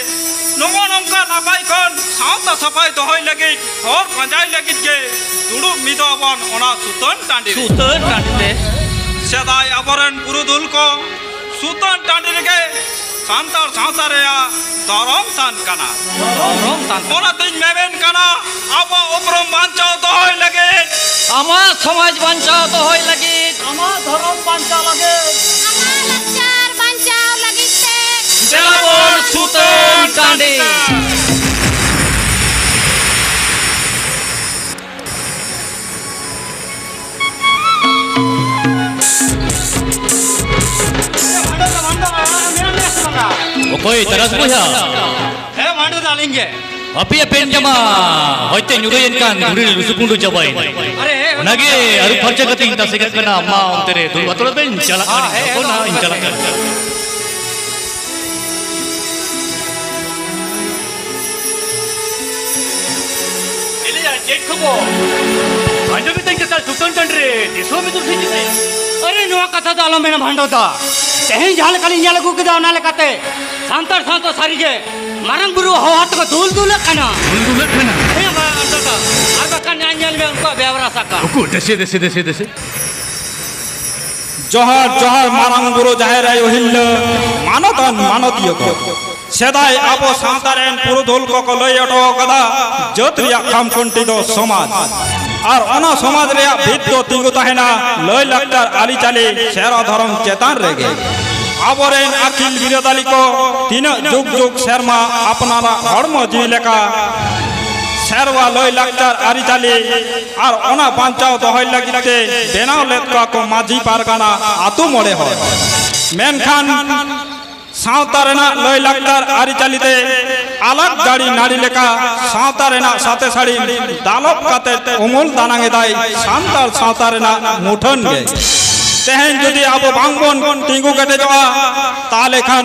ᱱᱚᱜᱼᱚ ᱱᱚᱝᱠᱟ ᱱᱟᱯᱟᱭ ᱠᱷᱚᱱ ᱥᱟᱶᱛᱟ ᱥᱟᱯᱷᱟᱭ ᱫᱚᱦᱚᱭ ᱞᱟᱹᱜᱤᱫ ᱦᱚᱨ ᱯᱟᱸᱡᱟᱭ ᱞᱟᱹᱜᱤᱫ ᱜᱮ ᱫᱩᱲᱩᱵ ᱢᱤᱫᱚᱜ ᱟᱵᱚᱱ ᱚᱱᱟ ᱥᱩᱛᱟᱹᱱ ᱴᱟᱺᱰᱤ ᱨᱮ᱾ ᱥᱩᱛᱟᱹᱱ ᱴᱟᱺᱰᱤ ᱨᱮ᱾ ᱥᱮᱫᱟᱭ ᱟᱵᱚᱨᱮᱱ ᱯᱩᱨᱩᱫᱷᱩᱞ ᱠᱚ ᱥᱩᱛᱟᱹᱱ ᱴᱟᱺᱰᱤ ᱨᱮᱜᱮ ᱥᱟᱱᱛᱟᱲ ᱥᱟᱶᱛᱟ ᱨᱮᱭᱟᱜ ᱫᱷᱚᱨᱚᱢ ᱛᱷᱟᱱ ᱠᱟᱱᱟ᱾ ᱫᱷᱚᱨᱚᱢ ᱛᱷᱟᱱ ᱠᱟᱱᱟ᱾ ᱚᱱᱟᱛᱤᱧ ᱢᱮᱢᱮᱱ ᱠᱟᱱᱟ, ᱟᱵᱚᱣᱟᱜ ᱩᱯᱨᱩᱢ ᱵᱟᱧᱪᱟᱣ ᱫᱚᱦᱚᱭ ᱞᱟᱹᱜᱤᱫ, ᱟᱢᱟᱜ ᱥᱚᱢᱟᱡᱽ ᱵᱟᱧᱪᱟᱣ ᱫᱚᱦᱚᱭ ᱞᱟᱹᱜᱤᱫ, ᱟᱢᱟᱜ ᱫᱷᱚᱨᱚᱢ ᱵᱟᱧᱪᱟᱣ ᱞᱟᱹᱜᱤᱫ, ᱟᱢᱟᱜ ᱞᱟᱠᱪᱟᱨ ᱵᱟᱧᱪᱟᱣ ᱞᱟᱹᱜᱤᱫ ᱛᱮ ᱫᱮᱞᱟ ᱵᱚᱱ ᱥᱩᱛᱟᱹᱱ ᱴᱟᱺᱰᱤ᱾ ᱚᱠᱚᱭ ᱛᱟᱨᱟᱥ ᱵᱚᱭᱦᱟ? ᱦᱮᱸ, ᱢᱟᱱᱰᱩ ᱫᱚ ᱟᱹᱞᱤᱧ ᱜᱮ᱾ ᱟᱯᱮᱭᱟᱜ ᱯᱮᱱ ᱡᱟᱢᱟ ᱦᱚᱭᱛᱮ ᱧᱩᱨᱩᱭᱮᱱ ᱠᱷᱟᱱ ᱫᱷᱩᱲᱤ ᱨᱮ ᱞᱩᱥᱩ ᱯᱩᱸᱰᱩ ᱪᱟᱵᱟᱭᱮᱱᱟ᱾ ᱟᱨᱮ, ᱦᱮᱸ, ᱚᱱᱟᱜᱮ ᱟᱹᱨᱩᱵ ᱯᱷᱟᱨᱪᱟ ᱠᱟᱛᱮ ᱤᱧ ᱛᱟᱥᱮ ᱠᱟᱜ ᱠᱟᱱᱟ᱾ ᱟᱢ ᱢᱟ ᱚᱱᱛᱮ ᱨᱮ ᱫᱩᱲᱩᱵ ᱦᱟᱛᱟᱲᱚᱜ ᱵᱮᱱ, ᱪᱟᱞᱟᱜ ᱦᱮᱸ, ᱠᱟᱱᱟ᱾ ᱦᱮᱸ, ᱦᱚᱯᱚᱱ ᱦᱮᱸ, ᱦᱟᱸᱜ ᱤᱧ ᱪᱟᱞᱟᱜ ᱠᱟᱱᱟ᱾ ᱮᱞᱮᱭᱟ, ᱪᱮᱫ ᱠᱷᱚᱵᱚᱨ? ᱟᱸᱡᱚᱢ ᱢᱤᱫᱟᱹᱧ ᱪᱮᱛᱟ ᱥᱩᱛᱟᱹᱱ ᱴᱟᱺᱰᱤ ᱨᱮ ᱫᱤᱥᱚᱢ ᱢᱤᱫ ᱩᱥᱩᱞ ᱠᱮᱫᱟᱭᱟ᱾ ᱟᱨᱮ, ᱱᱚᱣᱟ ᱠᱟᱛᱷᱟ ᱫᱚ ᱟᱞᱚᱢ ᱢᱮᱱᱟ ᱵᱷᱟᱱᱰᱚ ᱫᱟ᱾ ᱛᱮᱦᱮᱧ ᱡᱟᱦᱟᱸ ᱞᱮᱠᱟᱞᱤᱧ ᱧᱮᱞ ᱟᱹᱜᱩ ᱠᱮᱫᱟ, ᱚᱱᱟ ᱞᱮᱠᱟᱛᱮ ᱥᱟᱱᱛᱟᱲ ᱥᱟᱶᱛᱟ ᱥᱟᱹᱨᱤᱜᱮ ᱢᱟᱨᱟᱝ ᱵᱩᱨᱩ ᱦᱚᱦᱚ ᱛᱮᱠᱚ ᱫᱩᱞ ᱫᱩᱞᱟᱹᱜ ᱠᱟᱱᱟ᱾ ᱫᱩᱞ ᱫᱩᱞᱟᱹᱜ ᱠᱟᱱᱟ? ᱦᱮᱸ, ᱢᱟ ᱵᱷᱟᱱᱰᱚ ᱫᱟ, ᱟᱨ ᱵᱟᱠᱷᱟᱱ ᱧᱮᱞ ᱢᱮ ᱩᱱᱠᱩᱣᱟᱜ ᱵᱮᱣᱨᱟ ᱥᱟᱠᱟᱢ᱾ ᱩᱠᱩ, ᱫᱮᱥᱮ, ᱫᱮᱥᱮ, ᱫᱮᱥᱮ, ᱫᱮᱥᱮ᱾ ᱡᱚᱦᱟᱨ, ᱡᱚᱦᱟᱨ, ᱢᱟᱨᱟᱝ ᱵᱩᱨᱩ, ᱡᱟᱦᱮᱨ ᱟᱭᱳ, ᱦᱤᱨᱞᱟᱹ, ᱢᱟᱱᱚᱛᱟᱱ ᱢᱟᱱᱚᱛᱤᱭᱟᱹ ᱠᱚ᱾ ᱥᱮᱫᱟᱭ ᱟᱵᱚ ᱥᱟᱶᱛᱟ ᱨᱮᱱ ᱯᱩᱨᱩᱫᱷᱩᱞ ᱠᱚᱠᱚ ᱞᱟᱹᱭ ᱦᱚᱴᱚ ᱟᱠᱟᱫᱟ, ᱡᱟᱹᱛ ᱨᱮᱭᱟᱜ ᱠᱷᱟᱢᱠᱷᱩᱱᱴᱤ ᱫᱚ ᱥᱚᱢᱟᱡᱽ᱾ ᱟᱨ ᱚᱱᱟ ᱥᱚᱢᱟᱡᱽ ᱨᱮᱭᱟᱜ ᱵᱷᱤᱛ ᱫᱚ ᱛᱤᱸᱜᱩ ᱛᱟᱦᱮᱱᱟ ᱞᱟᱹᱭ ᱞᱟᱠᱪᱟᱨ ᱟᱹᱨᱤᱪᱟᱹᱞᱤ ᱥᱮᱨᱣᱟ ᱫᱷᱚᱨᱚᱢ ᱪᱮᱛᱟᱱ ᱨᱮᱜᱮ᱾ ᱟᱵᱚᱨᱮᱱ ᱟᱹᱠᱤᱞ ᱵᱤᱨᱟᱹᱫᱟᱹᱞᱤ ᱠᱚ ᱛᱤᱱᱟᱹᱜ ᱡᱩᱜᱽ ᱡᱩᱜᱽ ᱥᱮᱨᱢᱟ ᱟᱯᱱᱟᱨᱟᱜ ᱦᱚᱲᱢᱚ ᱡᱤᱣᱤ ᱞᱮᱠᱟ ᱥᱮᱨᱣᱟ ᱞᱟᱹᱭ ᱞᱟᱠᱪᱟᱨ ᱟᱹᱨᱤᱪᱟᱹᱞᱤ ᱟᱨ ᱚᱱᱟ ᱵᱟᱧᱪᱟᱣ ᱫᱚᱦᱚᱭ ᱞᱟᱹᱜᱤᱫ ᱛᱮ ᱵᱮᱱᱟᱣ ᱞᱮᱫ ᱠᱚᱣᱟ ᱠᱚ ᱢᱟᱹᱡᱷᱤ ᱯᱟᱨᱜᱟᱱᱟ ᱟᱹᱛᱩ ᱢᱚᱬᱮ ᱦᱚᱲ᱾ ᱢᱮᱱᱠᱷᱟᱱ ᱥᱟᱶᱛᱟ ᱨᱮᱱᱟᱜ ᱞᱟᱹᱭ ᱞᱟᱠᱪᱟᱨ ᱟᱹᱨᱤᱪᱟᱹᱞᱤ ᱛᱮ ᱟᱞᱟᱜ ᱡᱟᱹᱲᱤ ᱱᱟᱹᱲᱤ ᱞᱮᱠᱟ ᱥᱟᱶᱛᱟ ᱨᱮᱱᱟᱜ ᱥᱟᱛᱮ ᱥᱟᱹᱲᱤᱢ ᱫᱟᱞᱚᱵ ᱠᱟᱛᱮ ᱩᱢᱩᱞ ᱫᱟᱱᱟᱝ ᱮᱫᱟᱭ ᱥᱟᱱᱛᱟᱲ ᱥᱟᱶᱛᱟ ᱨᱮᱱᱟᱜ ᱢᱩᱴᱷᱟᱹᱱ ᱜᱮ᱾ ᱛᱮᱦᱮᱧ ᱡᱩᱫᱤ ᱟᱵᱚ ᱵᱟᱝᱵᱚᱱ ᱛᱤᱸᱜᱩ ᱠᱮᱴᱮᱡᱚᱜᱼᱟ, ᱛᱟᱦᱞᱮ ᱠᱷᱟᱱ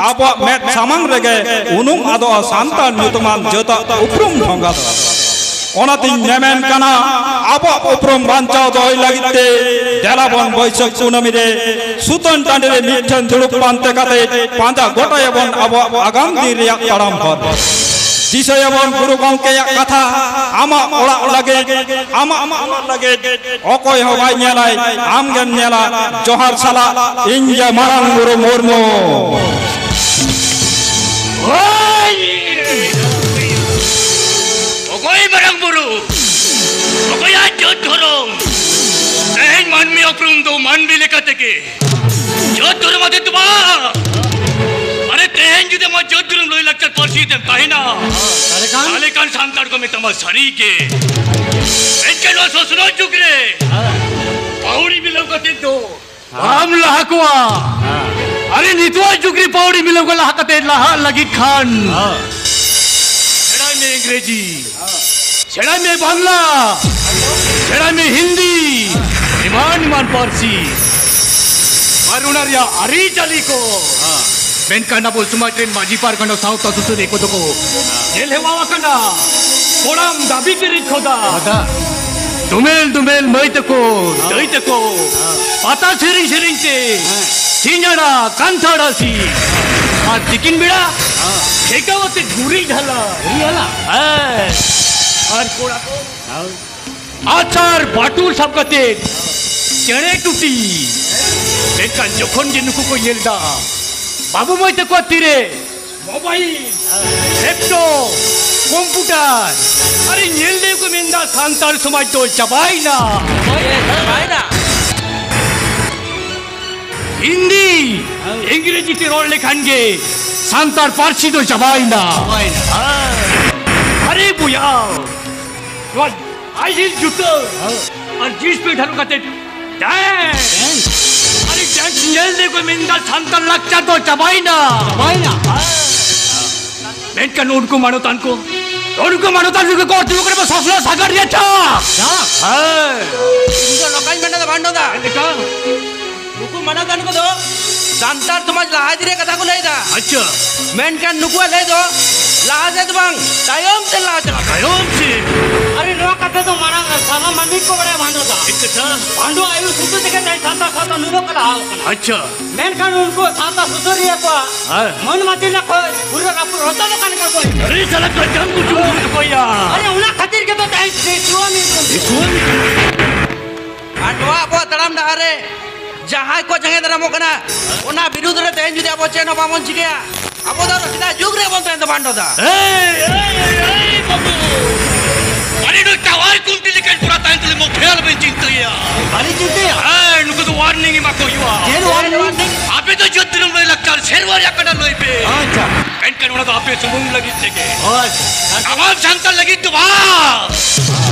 ᱟᱵᱚᱣᱟᱜ ᱢᱮᱫ ᱥᱟᱢᱟᱝ ᱨᱮᱜᱮ ᱩᱱᱩᱢ ᱟᱫᱚᱜᱼᱟ ᱥᱟᱱᱛᱟᱲ ᱧᱩᱛᱩᱢᱟᱱ ᱡᱟᱹᱛᱟᱜ ᱩᱯᱨᱩᱢ ᱰᱷᱚᱸᱜᱟ ᱫᱚ᱾ ᱚᱱᱟᱛᱤᱧ ᱢᱮᱢᱮᱱ ᱠᱟᱱᱟ, ᱟᱵᱚᱣᱟᱜ ᱩᱯᱨᱩᱢ ᱵᱟᱧᱪᱟᱣ ᱫᱚᱦᱚᱭ ᱞᱟᱹᱜᱤᱫ ᱛᱮ ᱫᱮᱞᱟ ᱵᱚᱱ ᱵᱟᱹᱭᱥᱟᱹᱠᱷ ᱠᱩᱱᱟᱹᱢᱤ ᱨᱮ ᱥᱩᱛᱟᱹᱱ ᱴᱟᱺᱰᱤ ᱨᱮ ᱢᱤᱫ ᱴᱷᱮᱱ ᱫᱩᱲᱩᱵ ᱯᱟᱱᱛᱮ ᱠᱟᱛᱮ ᱯᱟᱸᱡᱟ ᱜᱚᱴᱟᱭᱟᱵᱚᱱ ᱟᱵᱚᱣᱟᱜ ᱟᱜᱟᱢ ᱫᱤᱱ ᱨᱮᱭᱟᱜ ᱛᱟᱲᱟᱢ ᱦᱚᱨ᱾ ᱫᱤᱥᱟᱹᱭᱟᱵᱚᱱ ᱜᱩᱨᱩ ᱜᱚᱢᱠᱮᱭᱟᱜ ᱠᱟᱛᱷᱟ, ᱟᱢᱟᱜ ᱚᱲᱟᱜ ᱞᱟᱹᱜᱤᱫ, ᱟᱢᱟᱜ ᱚᱲᱟᱜ ᱞᱟᱹᱜᱤᱫ ᱚᱠᱚᱭ ᱦᱚᱸ ᱵᱟᱭ ᱧᱮᱞᱟᱭ, ᱟᱢ ᱜᱮᱢ ᱧᱮᱞᱟ᱾ ᱡᱚᱦᱟᱨ ᱥᱟᱞᱟᱜ ᱤᱧ ᱜᱮ ᱢᱟᱨᱟᱝ ᱵᱩᱨᱩ ᱢᱩᱨᱢᱩ᱾ ᱚᱠᱚᱭ ᱢᱟᱨᱟᱝ ᱵᱩᱨᱩ? ᱚᱠᱚᱭᱟᱜ ᱡᱟᱹᱛ ᱫᱷᱚᱨᱚᱢ? ᱛᱮᱦᱮᱧ ᱢᱟᱹᱱᱢᱤ ᱩᱯᱨᱩᱢ ᱫᱚ ᱢᱟᱹᱱᱢᱤ ᱞᱮᱠᱟ ᱛᱮᱜᱮ᱾ ᱡᱟᱹᱛ ᱫᱷᱚᱨᱚᱢ ᱟᱛᱮ ᱫᱚ ᱵᱟᱝ᱾ ᱟᱨᱮ, ᱛᱮᱦᱮᱧ ᱡᱩᱫᱤ ᱟᱢᱟᱜ ᱡᱟᱹᱛ ᱫᱷᱚᱨᱚᱢ ᱞᱟᱹᱭ ᱞᱟᱠᱪᱟᱨ ᱯᱟᱹᱨᱥᱤ ᱛᱮᱢ ᱛᱟᱦᱮᱱᱟ, ᱛᱟᱦᱞᱮ ᱠᱷᱟᱱ? ᱛᱟᱦᱞᱮ ᱠᱷᱟᱱ ᱥᱟᱱᱛᱟᱲ ᱠᱚ ᱢᱮᱛᱟᱢᱟ ᱥᱟᱹᱨᱤ ᱜᱮ᱾ ᱮᱱᱠᱷᱟᱱ ᱱᱚᱣᱟ ᱥᱚᱥᱱᱚᱜ ᱡᱩᱜᱽ ᱨᱮ ᱯᱟᱹᱣᱲᱤ ᱢᱤᱞᱟᱹᱣ ᱠᱟᱛᱮ ᱫᱚ ᱵᱟᱢ ᱞᱟᱦᱟ ᱠᱚᱣᱟ᱾ ᱟᱨᱮ, ᱱᱤᱛᱚᱜ ᱡᱩᱜᱽ ᱨᱮ ᱯᱟᱹᱣᱲᱤ ᱢᱤᱞᱟᱹᱣ ᱠᱚ ᱞᱟᱦᱟ ᱠᱟᱛᱮ ᱞᱟᱦᱟᱜ ᱞᱟᱹᱜᱤᱫ ᱠᱷᱟᱱ ᱥᱮᱬᱟᱭ ᱢᱮ ᱤᱝᱨᱮᱡᱤ, ᱥᱮᱬᱟᱭ ᱢᱮ ᱵᱟᱝᱞᱟ, ᱥᱮᱬᱟᱭ ᱢᱮ ᱦᱤᱱᱫᱤ, ᱮᱢᱟᱱ ᱮᱢᱟᱱ ᱯᱟᱹᱨᱥᱤ ᱟᱨ ᱚᱱᱟ ᱨᱮᱭᱟᱜ ᱟᱹᱨᱤᱪᱟᱹᱞᱤ ᱠᱚ᱾ ᱢᱮᱱᱠᱷᱟᱱ ᱟᱵᱚ ᱥᱚᱢᱟᱡᱽ ᱨᱮᱱ ᱢᱟᱹᱡᱷᱤ ᱯᱟᱨᱜᱟᱱᱟ ᱥᱟᱶᱛᱟ ᱥᱩᱥᱟᱹᱨᱤᱭᱟᱹ ᱠᱚᱫᱚ ᱠᱚ ᱧᱮᱞ ᱦᱮᱣᱟ ᱟᱠᱟᱱᱟ ᱠᱚᱲᱟᱢ ᱫᱟᱹᱵᱤ ᱛᱮ ᱨᱤᱡ ᱠᱷᱚᱫᱟ᱾ ᱫᱩᱢᱮᱞ ᱫᱩᱢᱮᱞ ᱢᱟᱹᱭ ᱛᱟᱠᱚ, ᱫᱟᱹᱭ ᱛᱟᱠᱚ, ᱯᱟᱛᱟ ᱥᱮᱨᱮᱧ ᱥᱮᱨᱮᱧ ᱛᱮ ᱥᱤᱧ ᱟᱲᱟ ᱠᱟᱱᱛᱷᱟᱲ ᱟᱹᱥᱤ ᱟᱨ ᱛᱤᱠᱤᱱ ᱵᱮᱲᱟ ᱴᱷᱮᱠᱟᱣ ᱟᱛᱮ ᱜᱩᱨᱤᱡ ᱰᱷᱟᱞᱟ᱾ ᱜᱩᱨᱤᱡ ᱰᱷᱟᱞᱟ? ᱦᱮᱸ᱾ ᱟᱨ ᱠᱚᱲᱟ ᱠᱚ ᱟᱪᱟᱨ ᱵᱟᱹᱴᱩᱞ ᱥᱟᱵ ᱠᱟᱛᱮ ᱪᱮᱬᱮ ᱴᱩᱴᱤ᱾ ᱢᱮᱱᱠᱷᱟᱱ ᱡᱚᱠᱷᱚᱱ ᱜᱮ ᱱᱩᱠᱩ ᱠᱚ ᱧᱮᱞ ᱮᱫᱟ ᱵᱟᱹᱵᱩ ᱢᱟᱹᱭ ᱛᱟᱠᱚᱣᱟᱜ ᱛᱤᱨᱮ ᱢᱳᱵᱟᱭᱤᱞ, ᱞᱮᱯᱴᱚᱯ, ᱠᱚᱢᱯᱩᱴᱟᱨ᱾ ᱟᱨᱮ ᱧᱮᱞ ᱞᱮ ᱠᱚ ᱢᱮᱱᱫᱟ ᱥᱟᱱᱛᱟᱲ ᱥᱚᱢᱟᱡᱽ ᱫᱚ ᱪᱟᱵᱟᱭᱮᱱᱟ᱾ ᱪᱟᱵᱟᱭᱮᱱᱟ᱾ ᱦᱤᱱᱫᱤ, ᱤᱝᱨᱮᱡᱤ ᱛᱮ ᱨᱚᱲ ᱞᱮᱠᱷᱟᱱ ᱜᱮ ᱥᱟᱱᱛᱟᱲ ᱯᱟᱹᱨᱥᱤ ᱫᱚ ᱪᱟᱵᱟᱭᱮᱱᱟ᱾ ᱪᱟᱵᱟᱭᱮᱱᱟ᱾ ᱟᱨᱮ ᱵᱚᱭᱦᱟ, ᱱᱚᱣᱟ ᱦᱟᱭ ᱦᱤᱞ ᱡᱩᱛᱟᱹ ᱟᱨ ᱡᱤᱱᱥ ᱯᱮᱱᱴ ᱦᱚᱨᱚᱜ ᱠᱟᱛᱮ ᱰᱮᱱᱥ᱾ ᱰᱮᱱᱥ? ᱟᱨᱮ ᱰᱮᱱᱥ ᱧᱮᱞ ᱛᱮᱠᱚ ᱢᱮᱱᱫᱟ ᱥᱟᱱᱛᱟᱲ ᱞᱟᱠᱪᱟᱨ ᱫᱚ ᱪᱟᱵᱟᱭᱮᱱᱟ᱾ ᱪᱟᱵᱟᱭᱮᱱᱟ᱾ ᱢᱮᱱᱠᱷᱟᱱ ᱩᱱᱠᱩ ᱢᱟᱱᱚᱛᱟᱱ ᱠᱚ, ᱩᱱᱠᱩ ᱢᱟᱱᱚᱛᱟᱱ ᱠᱚ ᱠᱚ ᱚᱨ ᱛᱤᱸᱜᱩ ᱠᱟᱱᱟ ᱥᱚᱥᱱᱚᱜ ᱥᱟᱜᱟᱲ ᱨᱮᱭᱟᱜ ᱪᱟ᱾ ᱪᱟ? ᱦᱮᱸ᱾ ᱤᱧ ᱫᱚ ᱱᱚᱝᱠᱟᱧ ᱢᱮᱱᱫᱟ ᱵᱷᱟᱱᱰᱚ ᱫᱟ᱾ ᱪᱮᱫ ᱞᱮᱠᱟ? ᱱᱩᱠᱩ ᱢᱟᱱᱚᱛᱟᱱ ᱠᱚᱫᱚ ᱥᱟᱱᱛᱟᱲ ᱥᱚᱢᱟᱡᱽ ᱞᱟᱦᱟ ᱤᱫᱤ ᱨᱮᱭᱟᱜ ᱠᱟᱛᱷᱟ ᱠᱚ ᱞᱟᱹᱭ ᱮᱫᱟ᱾ ᱟᱪᱪᱷᱟ᱾ ᱢᱮᱱᱠᱷᱟᱱ ᱱᱩᱠᱩᱣᱟᱜ ᱞᱟᱹᱭ ᱫᱚ ᱞᱟᱦᱟ ᱥᱮᱫ ᱫᱚ ᱵᱟᱝ, ᱛᱟᱭᱚᱢ ᱥᱮᱫ ᱞᱟᱦᱟ ᱪᱟᱞᱟᱜ ᱠᱟᱱᱟ᱾ ᱛᱟᱭᱚᱢ ᱥᱮᱫ᱾ ᱟᱨᱮ, ᱱᱚᱣᱟ ᱠᱟᱛᱷᱟ ᱫᱚ ᱢᱟᱨᱟᱝ ᱥᱟᱱᱟᱢ ᱢᱟᱹᱱᱢᱤ ᱠᱚ ᱵᱟᱲᱟᱭᱟ ᱵᱷᱟᱱᱰᱚ ᱫᱟ᱾ ᱪᱮᱫ ᱠᱟᱛᱷᱟ? ᱵᱷᱟᱱᱰᱚ ᱟᱭᱩᱨ ᱥᱩᱛᱩ ᱛᱮᱜᱮ ᱛᱮᱦᱮᱧ ᱥᱟᱱᱛᱟᱲ ᱥᱟᱶᱛᱟ ᱱᱩᱱᱟᱹᱜ ᱠᱚ ᱞᱟᱦᱟ ᱟᱠᱟᱱᱟ᱾ ᱟᱪᱪᱷᱟ᱾ ᱢᱮᱱᱠᱷᱟᱱ ᱩᱱᱠᱩ ᱥᱟᱶᱛᱟ ᱥᱩᱥᱟᱹᱨᱤᱭᱟᱹ ᱠᱚᱣᱟᱜ ᱦᱮᱸ᱾ ᱢᱟᱹᱱ ᱢᱟᱹᱛᱤ ᱨᱮᱱᱟᱜ ᱠᱚ ᱯᱩᱨᱟᱹ ᱨᱟᱹᱯᱩᱫ ᱨᱚᱪᱚᱫ ᱟᱠᱟᱱ ᱞᱮᱠᱟ ᱠᱚ ᱟᱹᱭᱠᱟᱹᱣᱟ᱾ ᱟᱨᱮ ᱥᱟᱞᱟ ᱠᱟᱡᱟᱢ ᱠᱚ ᱪᱩᱢᱩ ᱠᱚ ᱭᱟ᱾ ᱟᱨᱮ, ᱚᱱᱟ ᱠᱷᱟᱹᱛᱤᱨ ᱜᱮᱛᱚ ᱛᱮᱦᱮᱧ ᱫᱤᱥᱩᱣᱟᱹ ᱢᱤᱫ ᱫᱤᱥᱩᱣᱟᱹ ᱢᱤᱫ᱾ ᱟᱨ ᱱᱚᱣᱟ ᱟᱵᱚᱣᱟᱜ ᱛᱟᱲᱟᱢ ᱰᱟᱦᱟᱨ ᱨᱮ ᱡᱟᱦᱟᱸᱭ ᱠᱚ ᱡᱟᱸᱜᱮ ᱫᱟᱨᱟᱢᱚᱜ ᱠᱟᱱᱟ, ᱚᱱᱟ ᱵᱤᱨᱩᱫᱽ ᱨᱮ ᱛᱮᱦᱮᱧ ᱡᱩᱫᱤ ᱟᱵᱚ ᱪᱮᱫ ᱦᱚᱸ ᱵᱟᱵᱚᱱ ᱪᱤᱠᱟᱹᱭᱟ, ᱟᱵᱚ ᱫᱚ ᱟᱨᱚ ᱥᱮᱫᱟᱭ ᱡᱩᱜᱽ ᱨᱮ ᱵᱚᱱ ᱛᱟᱦᱮᱱ ᱫᱚ ᱵᱷᱟᱱᱰᱚ ᱫᱟ᱾ ᱮᱭ, ᱮᱭ, ᱮᱭ, ᱵᱟᱹᱵᱩ᱾ ᱟᱹᱰᱤ ᱱᱩᱭ ᱴᱟᱣᱟᱨ ᱠᱷᱩᱱᱴᱤ ᱞᱮᱠᱟᱱ ᱠᱚᱲᱟ ᱛᱟᱦᱮᱱ ᱛᱩᱞᱩᱡ ᱢᱚᱛᱮ ᱟᱞᱚᱵᱮᱱ ᱪᱤᱱᱛᱟᱹᱭᱟ᱾ ᱵᱟᱞᱤᱧ ᱪᱤᱱᱛᱟᱹᱭᱟ᱾ ᱦᱮᱸ, ᱱᱩᱠᱩ ᱫᱚ warning ᱮᱢᱟ ᱠᱚ ᱦᱩᱭᱩᱜᱼᱟ᱾ ᱪᱮᱫ warning? ᱟᱯᱮ ᱫᱚ ᱡᱟᱹᱛ ᱫᱷᱚᱨᱚᱢ ᱞᱟᱹᱭ ᱞᱟᱠᱪᱟᱨ ᱥᱮᱨᱣᱟ ᱨᱮᱭᱟᱜ ᱠᱟᱱᱟ ᱞᱟᱹᱭ ᱯᱮ᱾ ᱟᱪᱪᱷᱟ᱾ ᱢᱮᱱᱠᱷᱟᱱ ᱚᱱᱟ ᱫᱚ ᱟᱯᱮ ᱥᱩᱢᱩᱝ ᱞᱟᱹᱜᱤᱫ ᱛᱮᱜᱮ᱾ ᱟᱪᱪᱷᱟ᱾ ᱥᱟᱱᱟᱢ ᱥᱟᱱᱛᱟᱲ ᱞᱟᱹᱜᱤᱫ ᱫᱚ ᱵᱟᱝ᱾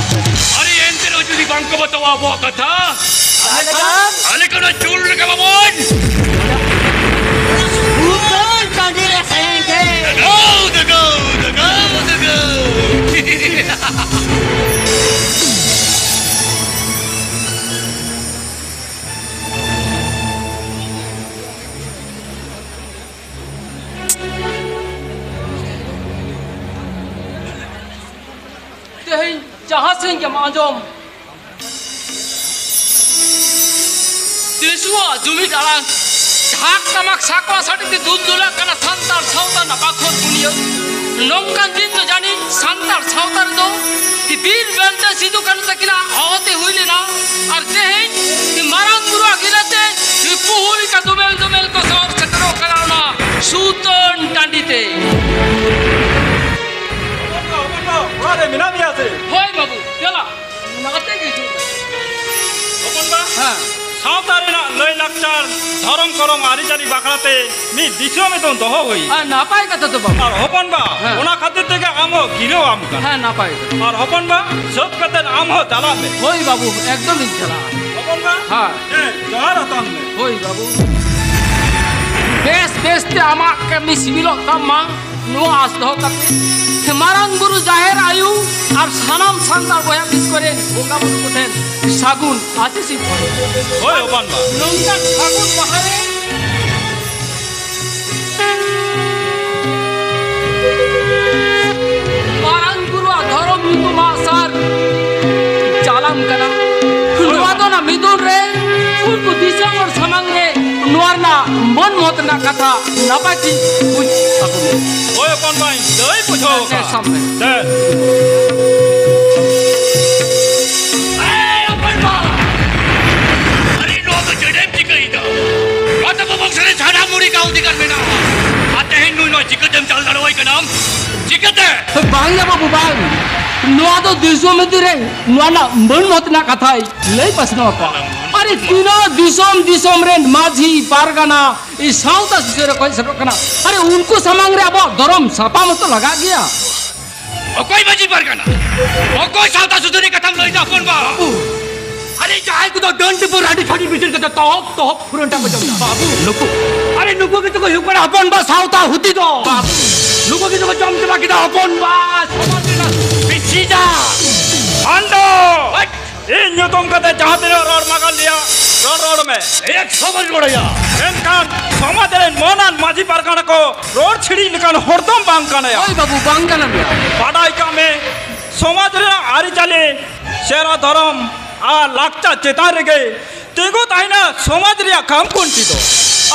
ᱟᱨᱮ ᱮᱱᱛᱮ ᱨᱮᱦᱚᱸ ᱡᱩᱫᱤ ᱵᱟᱝ ᱠᱚ ᱵᱟᱛᱟᱣᱟ ᱟᱵᱚᱣᱟᱜ ᱠᱟᱛᱷᱟ, ᱟᱞᱮ ᱠᱷᱟᱱ? ᱟᱞᱮ ᱠᱷᱟᱱ ᱚᱱᱟ ᱪᱩᱞ ᱨᱟᱠᱟᱵ ᱟᱵᱚᱱ᱾ ᱩᱛᱟᱹᱨ ᱴᱟᱺᱰᱤ ᱨᱮ ᱥᱮᱸᱜᱮᱞ᱾ ᱫᱟᱜᱟᱣ, ᱫᱟᱜᱟᱣ, ᱫᱟᱜᱟᱣ, ᱫᱟᱜᱟᱣ᱾ ᱛᱮᱦᱮᱧ ᱡᱟᱦᱟᱸ ᱥᱮᱫ ᱜᱮᱢ ᱟᱸᱡᱚᱢ, ᱫᱤᱥᱩᱣᱟᱜ ᱡᱩᱢᱤᱫ ᱟᱲᱟᱝ, ᱰᱷᱟᱠ ᱴᱟᱢᱟᱠ ᱥᱟᱠᱣᱟ ᱥᱟᱰᱮ ᱛᱮ ᱫᱩᱞ ᱫᱩᱞᱟᱜ ᱠᱟᱱᱟ ᱥᱟᱱᱛᱟᱲ ᱥᱟᱶᱛᱟ ᱨᱮᱱᱟᱜ ᱵᱟᱠᱷᱳᱞ ᱵᱩᱱᱤᱭᱟᱹᱫ᱾ ᱱᱚᱝᱠᱟᱱ ᱫᱤᱱ ᱫᱚ ᱡᱟᱹᱱᱤᱡ ᱥᱟᱱᱛᱟᱲ ᱥᱟᱶᱛᱟ ᱨᱮᱫᱚ ᱵᱤᱨ ᱵᱮᱱᱛᱮ ᱥᱤᱫᱩ ᱠᱟᱹᱱᱦᱩ ᱛᱟᱹᱠᱤᱱᱟᱜ ᱦᱚᱦᱚᱛᱮ ᱦᱩᱭ ᱞᱮᱱᱟ᱾ ᱟᱨ ᱛᱮᱦᱮᱧ ᱢᱟᱨᱟᱝ ᱵᱩᱨᱩᱣᱟᱜ ᱜᱤᱨᱟᱹᱛᱮ ᱠᱩᱦᱩ ᱞᱮᱠᱟ ᱫᱚᱢᱮᱞ ᱫᱚᱢᱮᱞ ᱠᱚ ᱥᱚᱦᱚᱨ ᱥᱮᱴᱮᱨᱚᱜ ᱠᱟᱱᱟ ᱚᱱᱟ ᱥᱩᱛᱟᱹᱱ ᱴᱟᱺᱰᱤ ᱛᱮ᱾ ᱥᱟᱶᱛᱟ ᱨᱮᱱᱟᱜ ᱞᱟᱹᱭ ᱞᱟᱠᱪᱟᱨ, ᱫᱷᱚᱨᱚᱢ ᱠᱚᱨᱚᱢ ᱟᱹᱨᱤᱪᱟᱹᱞᱤ ᱵᱟᱠᱷᱨᱟ ᱛᱮ ᱢᱤᱫ ᱫᱤᱥᱚᱢ ᱮ ᱫᱚ ᱫᱚᱦᱚ ᱦᱩᱭ᱾ ᱟᱨ ᱱᱟᱯᱟᱭ ᱠᱟᱛᱷᱟ ᱫᱚ ᱵᱟᱵᱩ᱾ ᱟᱨ ᱦᱚᱯᱚᱱ ᱵᱟ, ᱦᱮᱸ᱾ ᱚᱱᱟ ᱠᱷᱟᱹᱛᱤᱨ ᱛᱮᱜᱮ ᱟᱢ ᱦᱚᱸ ᱜᱤᱨᱟᱹᱣᱟᱢ ᱠᱟᱱᱟ᱾ ᱦᱮᱸ, ᱱᱟᱯᱟᱭ ᱠᱟᱛᱷᱟ᱾ ᱟᱨ ᱦᱚᱯᱚᱱ ᱵᱟ, ᱥᱟᱹᱛ ᱠᱟᱛᱮ ᱟᱢ ᱦᱚᱸ ᱪᱟᱞᱟᱜ ᱢᱮ᱾ ᱦᱳᱭ ᱵᱟᱵᱩ, ᱮᱠᱫᱚᱢ ᱤᱧ ᱪᱟᱞᱟᱜᱼᱟ᱾ ᱦᱚᱯᱚᱱ ᱵᱟ, ᱦᱮᱸ᱾ ᱦᱮᱸ, ᱡᱚᱦᱟᱨ ᱟᱛᱟᱝ ᱢᱮ᱾ ᱦᱳᱭ ᱵᱟᱵᱩ᱾ ᱵᱮᱥ ᱵᱮᱥ ᱛᱮ ᱟᱢᱟᱜ ᱠᱟᱹᱢᱤ ᱥᱤᱵᱤᱞᱚᱜ ᱛᱟᱢ ᱢᱟ, ᱱᱚᱣᱟ ᱟᱸᱥ ᱫᱚᱦᱚ ᱠᱟᱛᱮ ᱢᱟᱨᱟᱝ ᱵᱩᱨᱩ, ᱡᱟᱦᱮᱨ ᱟᱭᱳ ᱟᱨ ᱥᱟᱱᱟᱢ ᱥᱟᱱᱛᱟᱲ ᱵᱚᱭᱦᱟ ᱢᱤᱥ ᱠᱚᱨᱮᱱ ᱵᱚᱸᱜᱟ ᱵᱩᱨᱩ ᱠᱚᱴᱷᱮᱱ ᱥᱟᱹᱜᱩᱱ ᱟᱥᱤᱥ ᱤᱧ ᱠᱷᱚᱡ᱾ ᱦᱳᱭ, ᱦᱚᱯᱚᱱ ᱵᱟ᱾ ᱱᱚᱝᱠᱟᱱ ᱯᱷᱟᱹᱜᱩᱱ ᱢᱟᱦᱟ ᱨᱮ ᱢᱟᱨᱟᱝ ᱵᱩᱨᱩᱣᱟᱜ ᱫᱷᱚᱨᱚᱢ ᱧᱩᱛᱩᱢᱟᱜ ᱥᱟᱨ ᱪᱟᱞᱟᱢ ᱠᱟᱱᱟ᱾ ᱱᱚᱣᱟ ᱫᱚ ᱚᱱᱟ ᱢᱤᱫᱩᱱ ᱨᱮ ᱩᱱᱠᱩ ᱫᱤᱥᱚᱢ ᱦᱚᱲ ᱥᱟᱢᱟᱝ ᱨᱮ ᱱᱚᱣᱟ ᱨᱮᱱᱟᱜ ᱢᱟᱹᱱ ᱢᱚᱦᱚᱛ ᱨᱮᱱᱟᱜ ᱠᱟᱛᱷᱟ ᱱᱟᱯᱟᱭ ᱴᱷᱤᱠ ᱵᱩᱡᱽ ᱟᱠᱚ ᱢᱮ᱾ ᱦᱳᱭ, ᱦᱚᱯᱚᱱ ᱵᱟᱹᱧ ᱞᱟᱹᱭ ᱵᱩᱡᱷᱟᱹᱣ ᱟᱠᱟᱫ᱾ ᱥᱟᱢᱱᱮ᱾ ᱫᱮ᱾ ᱮᱭ, ᱦᱚᱯᱚᱱ ᱵᱟ! ᱟᱨᱮ, ᱱᱚᱣᱟ ᱫᱚ ᱪᱮᱫ ᱮᱢ ᱪᱤᱠᱟᱹᱭᱮᱫᱟ? ᱱᱚᱣᱟ ᱫᱚ ᱵᱚᱝᱥᱚ ᱨᱮ ᱥᱟᱱᱟᱢ ᱢᱩᱲᱤ ᱠᱟ ᱚᱫᱷᱤᱠᱟᱨ ᱢᱮᱱᱟᱜᱼᱟ᱾ ᱟᱨ ᱛᱮᱦᱮᱧ ᱱᱩᱭ ᱱᱚᱣᱟ ᱪᱤᱠᱟᱹᱛᱮᱢ ᱪᱟᱞ ᱫᱟᱲᱮᱣᱟᱭ ᱠᱟᱱᱟᱢ? ᱪᱤᱠᱟᱹᱛᱮ? ᱵᱟᱝ ᱭᱟ ᱵᱟᱹᱵᱩ, ᱵᱟᱝ᱾ ᱱᱚᱣᱟ ᱫᱚ ᱫᱤᱥᱚᱢ ᱤᱫᱤ ᱨᱮ ᱱᱚᱣᱟ ᱨᱮᱱᱟᱜ ᱢᱟᱹᱱ ᱢᱚᱦᱚᱛ ᱨᱮᱱᱟᱜ ᱠᱟᱛᱷᱟᱭ ᱞᱟᱹᱭ ᱯᱟᱥᱱᱟᱣ ᱟᱠᱟᱫᱼᱟ᱾ ᱟᱨᱮ, ᱛᱤᱱᱟᱹᱜ ᱫᱤᱥᱚᱢ ᱫᱤᱥᱚᱢ ᱨᱮᱱ ᱢᱟᱹᱡᱷᱤ, ᱯᱟᱨᱜᱟᱱᱟ, ᱥᱟᱶᱛᱟ ᱥᱩᱥᱟᱹᱨ ᱨᱮᱠᱚ ᱦᱮᱡ ᱥᱮᱴᱮᱨᱚᱜ ᱠᱟᱱᱟ᱾ ᱟᱨᱮ, ᱩᱱᱠᱩ ᱥᱟᱢᱟᱝ ᱨᱮ ᱟᱵᱚᱣᱟᱜ ᱫᱷᱚᱨᱚᱢ ᱥᱟᱯᱟ ᱢᱚᱛᱚ ᱞᱟᱜᱟᱜ ᱜᱮᱭᱟ᱾ ᱚᱠᱚᱭ ᱢᱟᱹᱡᱷᱤ ᱯᱟᱨᱜᱟᱱᱟ? ᱚᱠᱚᱭ ᱥᱟᱶᱛᱟ ᱥᱩᱥᱟᱹᱨᱤᱭᱟᱹ ᱠᱟᱛᱷᱟᱢ ᱞᱟᱹᱭᱫᱟ, ᱦᱚᱯᱚᱱ ᱵᱟ? ᱵᱟᱹᱵᱩ, ᱟᱨᱮ, ᱡᱟᱦᱟᱸᱭ ᱠᱚᱫᱚ ᱰᱟᱹᱱ ᱰᱩᱵᱩᱨ ᱨᱟᱹᱰᱤ ᱪᱷᱟᱹᱰᱤ ᱵᱤᱪᱟᱹᱨ ᱠᱟᱛᱮ ᱛᱚᱦᱚᱵ ᱛᱚᱦᱚᱵ ᱯᱷᱩᱨᱟᱹᱱ ᱴᱟᱜ ᱠᱚ ᱡᱚᱢ ᱮᱫᱟ᱾ ᱵᱟᱹᱵᱩ, ᱱᱩᱠᱩ, ᱟᱨᱮ, ᱱᱩᱠᱩ ᱜᱮᱛᱚ ᱠᱚ ᱦᱩᱭᱩᱜ ᱠᱟᱱᱟ ᱦᱚᱯᱚᱱ ᱵᱟ ᱥᱟᱶᱛᱟ ᱦᱩᱛᱤ ᱫᱚ᱾ ᱵᱟᱹᱵᱩ, ᱱᱩᱠᱩ ᱜᱮᱛᱚ ᱠᱚ ᱡᱚᱢ ᱪᱟᱵᱟ ᱠᱮᱫᱟ ᱦᱚᱯᱚᱱ ᱵᱟ ᱥᱚᱢᱟᱡᱽ ᱨᱮᱱᱟᱜ ᱵᱤᱪᱤᱡᱟ᱾ ᱵᱷᱟᱱᱰᱚ! ᱦᱟᱴ! ᱤᱧ ᱧᱩᱛᱩᱢ ᱠᱟᱛᱮ ᱡᱟᱦᱟᱸ ᱛᱤᱱᱟᱹᱜ ᱨᱚᱲ ᱢᱟᱜᱟᱞ ᱞᱮᱭᱟ, ᱨᱚᱲ, ᱨᱚᱲ ᱢᱮ᱾ ᱮᱠᱥᱚ ᱵᱟᱨ ᱨᱚᱲᱟᱭᱟ᱾ ᱢᱮᱱᱠᱷᱟᱱ ᱥᱚᱢᱟᱡᱽ ᱨᱮᱱ ᱢᱟᱹᱱᱟᱱ ᱢᱟᱹᱡᱷᱤ ᱯᱟᱨᱜᱟᱱᱟ ᱠᱚ ᱨᱚᱲ ᱪᱷᱤᱲᱤᱡ ᱞᱮᱠᱟᱱ ᱦᱚᱲ ᱫᱚᱢ ᱵᱟᱝ ᱠᱟᱱᱟᱭᱟ᱾ ᱦᱳᱭ ᱵᱟᱹᱵᱩ, ᱵᱟᱝ ᱠᱟᱱᱟ ᱢᱮᱭᱟ᱾ ᱵᱟᱰᱟᱭ ᱠᱟᱜ ᱢᱮ, ᱥᱚᱢᱟᱡᱽ ᱨᱮᱱᱟᱜ ᱟᱹᱨᱤᱪᱟᱹᱞᱤ, ᱥᱮᱨᱣᱟ ᱫᱷᱚᱨᱚᱢ ᱟᱨ ᱞᱟᱠᱪᱟᱨ ᱪᱮᱛᱟᱱ ᱨᱮᱜᱮ ᱛᱤᱸᱜᱩ ᱛᱟᱦᱮᱱᱟ ᱥᱚᱢᱟᱡᱽ ᱨᱮᱭᱟᱜ ᱠᱟᱢ ᱠᱩᱱᱴᱤ ᱫᱚ᱾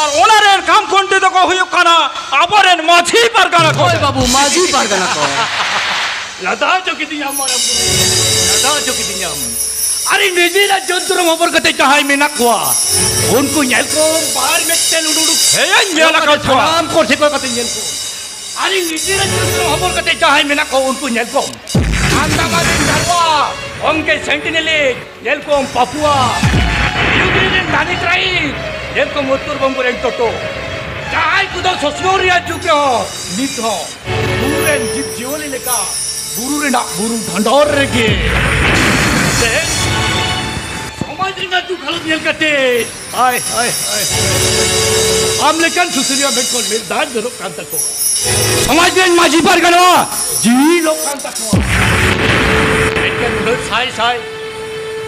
ᱟᱨ ᱚᱱᱟ ᱨᱮᱱ ᱠᱟᱢ ᱠᱩᱱᱴᱤ ᱫᱚᱠᱚ ᱦᱩᱭᱩᱜ ᱠᱟᱱᱟ ᱟᱵᱚᱨᱮᱱ ᱢᱟᱹᱡᱷᱤ ᱯᱟᱨᱜᱟᱱᱟ ᱠᱚ᱾ ᱦᱳᱭ ᱵᱟᱹᱵᱩ, ᱢᱟᱹᱡᱷᱤ ᱯᱟᱨᱜᱟᱱᱟ ᱠᱚ᱾ ᱞᱟᱫᱟ ᱦᱚᱪᱚ ᱠᱤᱫᱤᱧᱟᱢ ᱢᱟᱨᱟᱝ ᱵᱩᱨᱩ, ᱞᱟᱫᱟ ᱦᱚᱪᱚ ᱠᱤᱫᱤᱧᱟᱢ᱾ ᱟᱨᱮ, ᱱᱤᱡᱮᱨᱟᱜ ᱡᱟᱹᱛ ᱫᱷᱚᱨᱚᱢ ᱦᱚᱵᱚᱨ ᱠᱟᱛᱮ ᱡᱟᱦᱟᱸᱭ ᱢᱮᱱᱟᱜ ᱠᱚᱣᱟ, ᱩᱱᱠᱩ ᱧᱮᱞ ᱠᱚᱢ, ᱵᱟᱦᱟᱨ ᱢᱤᱫᱴᱮᱱ ᱩᱰᱩᱰᱩ᱾ ᱦᱮᱸᱭᱟᱧ ᱧᱮᱞ ᱟᱠᱟᱫ ᱠᱚᱣᱟ᱾ ᱥᱟᱱᱟᱢ ᱠᱚ ᱴᱷᱤᱠᱟᱹ ᱠᱟᱛᱮ ᱧᱮᱞ ᱠᱚᱢ᱾ ᱟᱨᱮ, ᱱᱤᱡᱮᱨᱟᱜ ᱡᱟᱹᱛ ᱫᱷᱚᱨᱚᱢ ᱦᱚᱵᱚᱨ ᱠᱟᱛᱮ ᱡᱟᱦᱟᱸᱭ ᱢᱮᱱᱟᱜ ᱠᱚᱣᱟ, ᱩᱱᱠᱩ ᱧᱮᱞ ᱠᱚᱢ᱾ ᱟᱱᱫᱟᱢᱟᱱ ᱨᱮᱱ ᱫᱷᱟᱨᱣᱟ, ᱚᱱᱠᱮ ᱥᱮᱱᱴᱤᱱᱮᱞᱤ, ᱧᱮᱞ ᱠᱚᱢ ᱯᱟᱯᱩᱣᱟ, ᱱᱤᱭᱩ ᱜᱤᱱᱤ ᱨᱮᱱ ᱛᱟᱹᱱᱤ ᱴᱨᱟᱭᱤᱵᱽ, ᱡᱮᱨᱚᱠᱚᱢ ᱩᱛᱛᱚᱨ ᱵᱚᱝᱜᱚ ᱨᱮᱱ ᱴᱳᱴᱳ, ᱡᱟᱦᱟᱸᱭ ᱠᱚᱫᱚ ᱥᱚᱥᱱᱚᱜ ᱨᱮᱭᱟᱜ ᱡᱩᱜᱽ ᱨᱮᱦᱚᱸ ᱱᱤᱛ ᱦᱚᱸ ᱵᱩᱨᱩ ᱨᱮᱱ ᱡᱤᱵᱽ ᱡᱤᱭᱟᱹᱞᱤ ᱞᱮᱠᱟ ᱵᱩᱨᱩ ᱨᱮᱱᱟᱜ ᱵᱩᱨᱩ ᱰᱷᱟᱸᱰᱚᱨ ᱨᱮᱜᱮ᱾ ᱛᱮᱦᱮᱧ ᱥᱚᱢᱟᱡᱽ ᱨᱮᱱᱟᱜ ᱫᱩᱠ ᱦᱟᱞᱚᱛ ᱧᱮᱞ ᱠᱟᱛᱮ, ᱦᱟᱭ, ᱦᱟᱭ, ᱦᱟᱭ, ᱟᱢ ᱞᱮᱠᱟᱱ ᱥᱩᱥᱟᱹᱨᱤᱭᱟᱹ ᱢᱮᱫ ᱠᱷᱚᱱ ᱢᱮᱫ ᱫᱟᱜ ᱡᱚᱨᱚᱜ ᱠᱟᱱ ᱛᱟᱠᱚᱣᱟ᱾ ᱥᱚᱢᱟᱡᱽ ᱨᱮᱱ ᱢᱟᱹᱡᱷᱤ ᱯᱟᱨᱜᱟᱱᱟ ᱡᱤᱣᱤ ᱞᱚᱜ ᱠᱟᱱ ᱛᱟᱠᱚᱣᱟ᱾ ᱢᱮᱱᱠᱷᱟᱱ ᱱᱩᱱᱟᱹᱜ ᱥᱟᱭ ᱥᱟᱭ,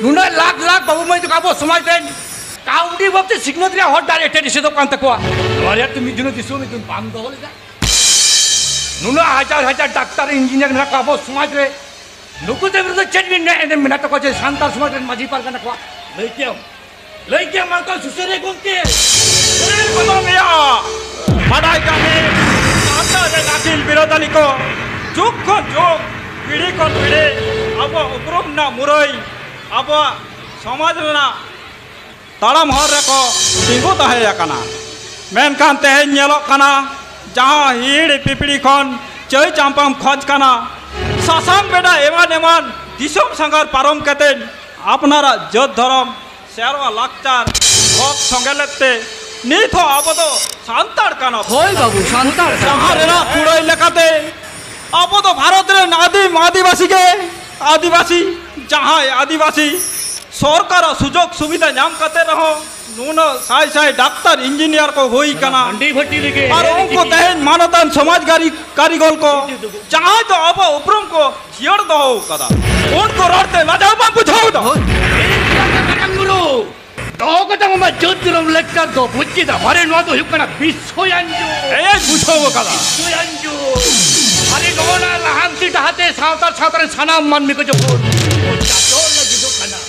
ᱱᱩᱱᱟᱹᱜ ᱞᱟᱠᱷ ᱞᱟᱠᱷ ᱵᱟᱹᱵᱩ ᱢᱟᱹᱭ ᱛᱟᱠᱚ ᱟᱵᱚ ᱥᱚᱢᱟᱡᱽ ᱨᱮᱱ ᱠᱟᱹᱣᱰᱤ ᱵᱟᱵᱛᱮ ᱥᱤᱠᱷᱱᱟᱹᱛ ᱨᱮᱭᱟᱜ ᱦᱚᱨ ᱰᱟᱦᱟᱨ ᱮᱴᱮᱫ ᱮᱥᱮᱫᱚᱜ ᱠᱟᱱ ᱛᱟᱠᱚᱣᱟ᱾ ᱱᱚᱣᱟ ᱨᱮᱭᱟᱜ ᱛᱚ ᱢᱤᱫ ᱫᱤᱱ ᱦᱚᱸ ᱫᱤᱥᱟᱹ ᱢᱤᱫ ᱫᱤᱱ ᱵᱟᱝ ᱫᱚᱦᱚ ᱞᱮᱫᱟ᱾ ᱱᱩᱱᱟᱹᱜ ᱦᱟᱡᱟᱨ ᱦᱟᱡᱟᱨ ᱰᱟᱠᱛᱟᱨ, ᱤᱧᱡᱤᱱᱤᱭᱟᱨ ᱢᱮᱱᱟᱜ ᱠᱚᱣᱟ ᱟᱵᱚ ᱥᱚᱢᱟᱡᱽ ᱨᱮ᱾ ᱱᱩᱠᱩ ᱫᱚ ᱵᱤᱨᱩᱫᱷ ᱪᱮᱫ ᱵᱤᱱ ᱢᱮᱱ ᱮᱫᱟ? ᱢᱮᱱᱟᱜ ᱛᱟᱠᱚᱣᱟ ᱡᱮ ᱥᱟᱱᱛᱟᱲ ᱥᱚᱢᱟᱡᱽ ᱨᱮᱱ ᱢᱟᱹᱡᱷᱤ ᱯᱟᱨᱜᱟᱱᱟ ᱠᱚᱣᱟ᱾ ᱞᱟᱹᱭ ᱠᱮᱭᱟᱢ, ᱞᱟᱹᱭ ᱠᱮᱭᱟᱢ, ᱢᱟ ᱛᱚ ᱥᱩᱥᱟᱹᱨᱤᱭᱟᱹ ᱜᱚᱢᱠᱮ᱾ ᱪᱮᱫ ᱠᱚ ᱢᱮᱭᱟ? ᱵᱟᱰᱟᱭ ᱠᱟᱜ ᱢᱮ, ᱥᱟᱱᱛᱟᱲ ᱨᱮᱱ ᱟᱹᱠᱤᱞ ᱵᱤᱨᱟᱹᱫᱟᱹᱞᱤ ᱠᱚ ᱡᱩᱜᱽ ᱠᱷᱚᱱ ᱡᱩᱜᱽ, ᱯᱤᱲᱦᱤ ᱠᱷᱚᱱ ᱯᱤᱲᱦᱤ ᱟᱵᱚᱣᱟᱜ ᱩᱯᱨᱩᱢ ᱨᱮᱱᱟᱜ ᱢᱩᱨᱟᱹᱭ, ᱟᱵᱚᱣᱟᱜ ᱥᱚᱢᱟᱡᱽ ᱨᱮᱱᱟᱜ ᱛᱟᱲᱟᱢ ᱦᱚᱨ ᱨᱮᱠᱚ ᱛᱤᱸᱜᱩ ᱛᱟᱦᱮᱸ ᱟᱠᱟᱱᱟ᱾ ᱢᱮᱱᱠᱷᱟᱱ ᱛᱮᱦᱮᱧ ᱧᱮᱞᱚᱜ ᱠᱟᱱᱟ, ᱡᱟᱦᱟᱸ ᱦᱤᱦᱤᱲᱤ ᱯᱤᱯᱤᱲᱤ ᱠᱷᱚᱱ ᱪᱟᱹᱭ ᱪᱟᱢᱯᱟᱢ ᱠᱷᱚᱡᱽ ᱠᱟᱱᱟ, ᱥᱟᱥᱟᱝ ᱵᱮᱰᱟ ᱮᱢᱟᱱ ᱮᱢᱟᱱ ᱫᱤᱥᱚᱢ ᱥᱟᱸᱜᱷᱟᱨ ᱯᱟᱨᱚᱢ ᱠᱟᱛᱮ ᱟᱯᱱᱟᱨᱟᱜ ᱡᱟᱹᱛ ᱫᱷᱚᱨᱚᱢ, ᱥᱮᱨᱣᱟ, ᱞᱟᱠᱪᱟᱨ, ᱜᱚᱜ ᱥᱚᱸᱜᱮ ᱞᱮᱫ ᱛᱮ ᱱᱤᱛ ᱦᱚᱸ ᱟᱵᱚ ᱫᱚ ᱥᱟᱱᱛᱟᱲ ᱠᱟᱱᱟ ᱵᱚᱱ᱾ ᱦᱳᱭ ᱵᱟᱹᱵᱩ, ᱥᱟᱱᱛᱟᱲ ᱠᱟᱱᱟ᱾ ᱡᱟᱦᱟᱸ ᱨᱮᱱᱟᱜ ᱠᱩᱲᱟᱹᱭ ᱞᱮᱠᱟᱛᱮ ᱟᱵᱚ ᱫᱚ ᱵᱷᱟᱨᱚᱛ ᱨᱮᱱ ᱟᱹᱫᱤᱢ ᱟᱹᱫᱤᱵᱟᱹᱥᱤ ᱜᱮ ᱟᱹᱫᱤᱵᱟᱹᱥᱤ, ᱡᱟᱦᱟᱸᱭ ᱟᱹᱫᱤᱵᱟᱹᱥᱤ ᱥᱚᱨᱠᱟᱨᱟᱜ ᱥᱩᱡᱳᱜᱽ ᱥᱩᱵᱤᱫᱷᱟ ᱧᱟᱢ ᱠᱟᱛᱮ ᱨᱮᱦᱚᱸ ᱱᱩᱱᱟᱹᱜ ᱥᱟᱭ ᱥᱟᱭ ᱰᱟᱠᱛᱟᱨ, ᱤᱧᱡᱤᱱᱤᱭᱟᱨ ᱠᱚ ᱦᱩᱭ ᱠᱟᱱᱟ᱾ ᱦᱟᱺᱰᱤ ᱵᱷᱟᱹᱴᱤ ᱨᱮᱜᱮ ᱟᱨ ᱮᱱᱮᱡ ᱩᱱᱠᱩ ᱪᱤᱠᱤ᱾ ᱛᱮᱦᱮᱧ ᱢᱟᱱᱚᱛᱟᱱ ᱥᱚᱢᱟᱡᱽ ᱠᱟᱹᱨᱤ-, ᱠᱟᱹᱨᱤᱜᱚᱞ ᱠᱚ, ᱡᱟᱦᱟᱸᱭ ᱫᱚ ᱟᱵᱚ ᱩᱯᱨᱩᱢ ᱠᱚ ᱡᱤᱭᱟᱹᱲ ᱫᱚᱦᱚ ᱟᱠᱟᱫᱟ᱾ ᱩᱱᱠᱩ ᱨᱚᱲ ᱛᱮ ᱞᱟᱡᱟᱣ ᱵᱟᱢ ᱵᱩᱡᱷᱟᱹᱣ ᱮᱫᱟ? ᱦᱳᱭ᱾ ᱮᱭ ᱢᱟᱨᱟᱝ ᱜᱩᱨᱩ, ᱫᱚᱦᱚ ᱠᱟᱛᱟᱢ ᱟᱢᱟᱜ ᱡᱟᱹᱛ ᱫᱷᱚᱨᱚᱢ ᱞᱮᱠᱪᱟᱨ ᱫᱚ ᱵᱩᱡᱽ ᱠᱮᱫᱟ᱾ ᱟᱨᱮ, ᱱᱚᱣᱟ ᱫᱚ ᱦᱩᱭᱩᱜ ᱠᱟᱱᱟ ᱵᱤᱥᱥᱚᱭᱟᱧᱡᱚ᱾ ᱮᱭ ᱵᱩᱡᱷᱟᱹᱣ ᱟᱠᱟᱫᱟ᱾ ᱵᱤᱥᱥᱚᱭᱟᱧᱡᱚ᱾ ᱟᱨᱮ, ᱱᱚᱜᱼᱚ ᱱᱟ ᱞᱟᱦᱟᱱᱛᱤ ᱰᱟᱦᱟᱨ ᱛᱮ ᱥᱟᱶᱛᱟ, ᱥᱟᱶᱛᱟ ᱨᱮᱱ ᱥᱟᱱᱟᱢ ᱢᱟᱹᱱᱢᱤ ᱠᱚ ᱡᱚᱠᱷᱚᱱ ᱠᱚ ᱪᱟᱪᱚ ᱞᱟᱹᱜᱤᱫᱚᱜ ᱠᱟᱱᱟ,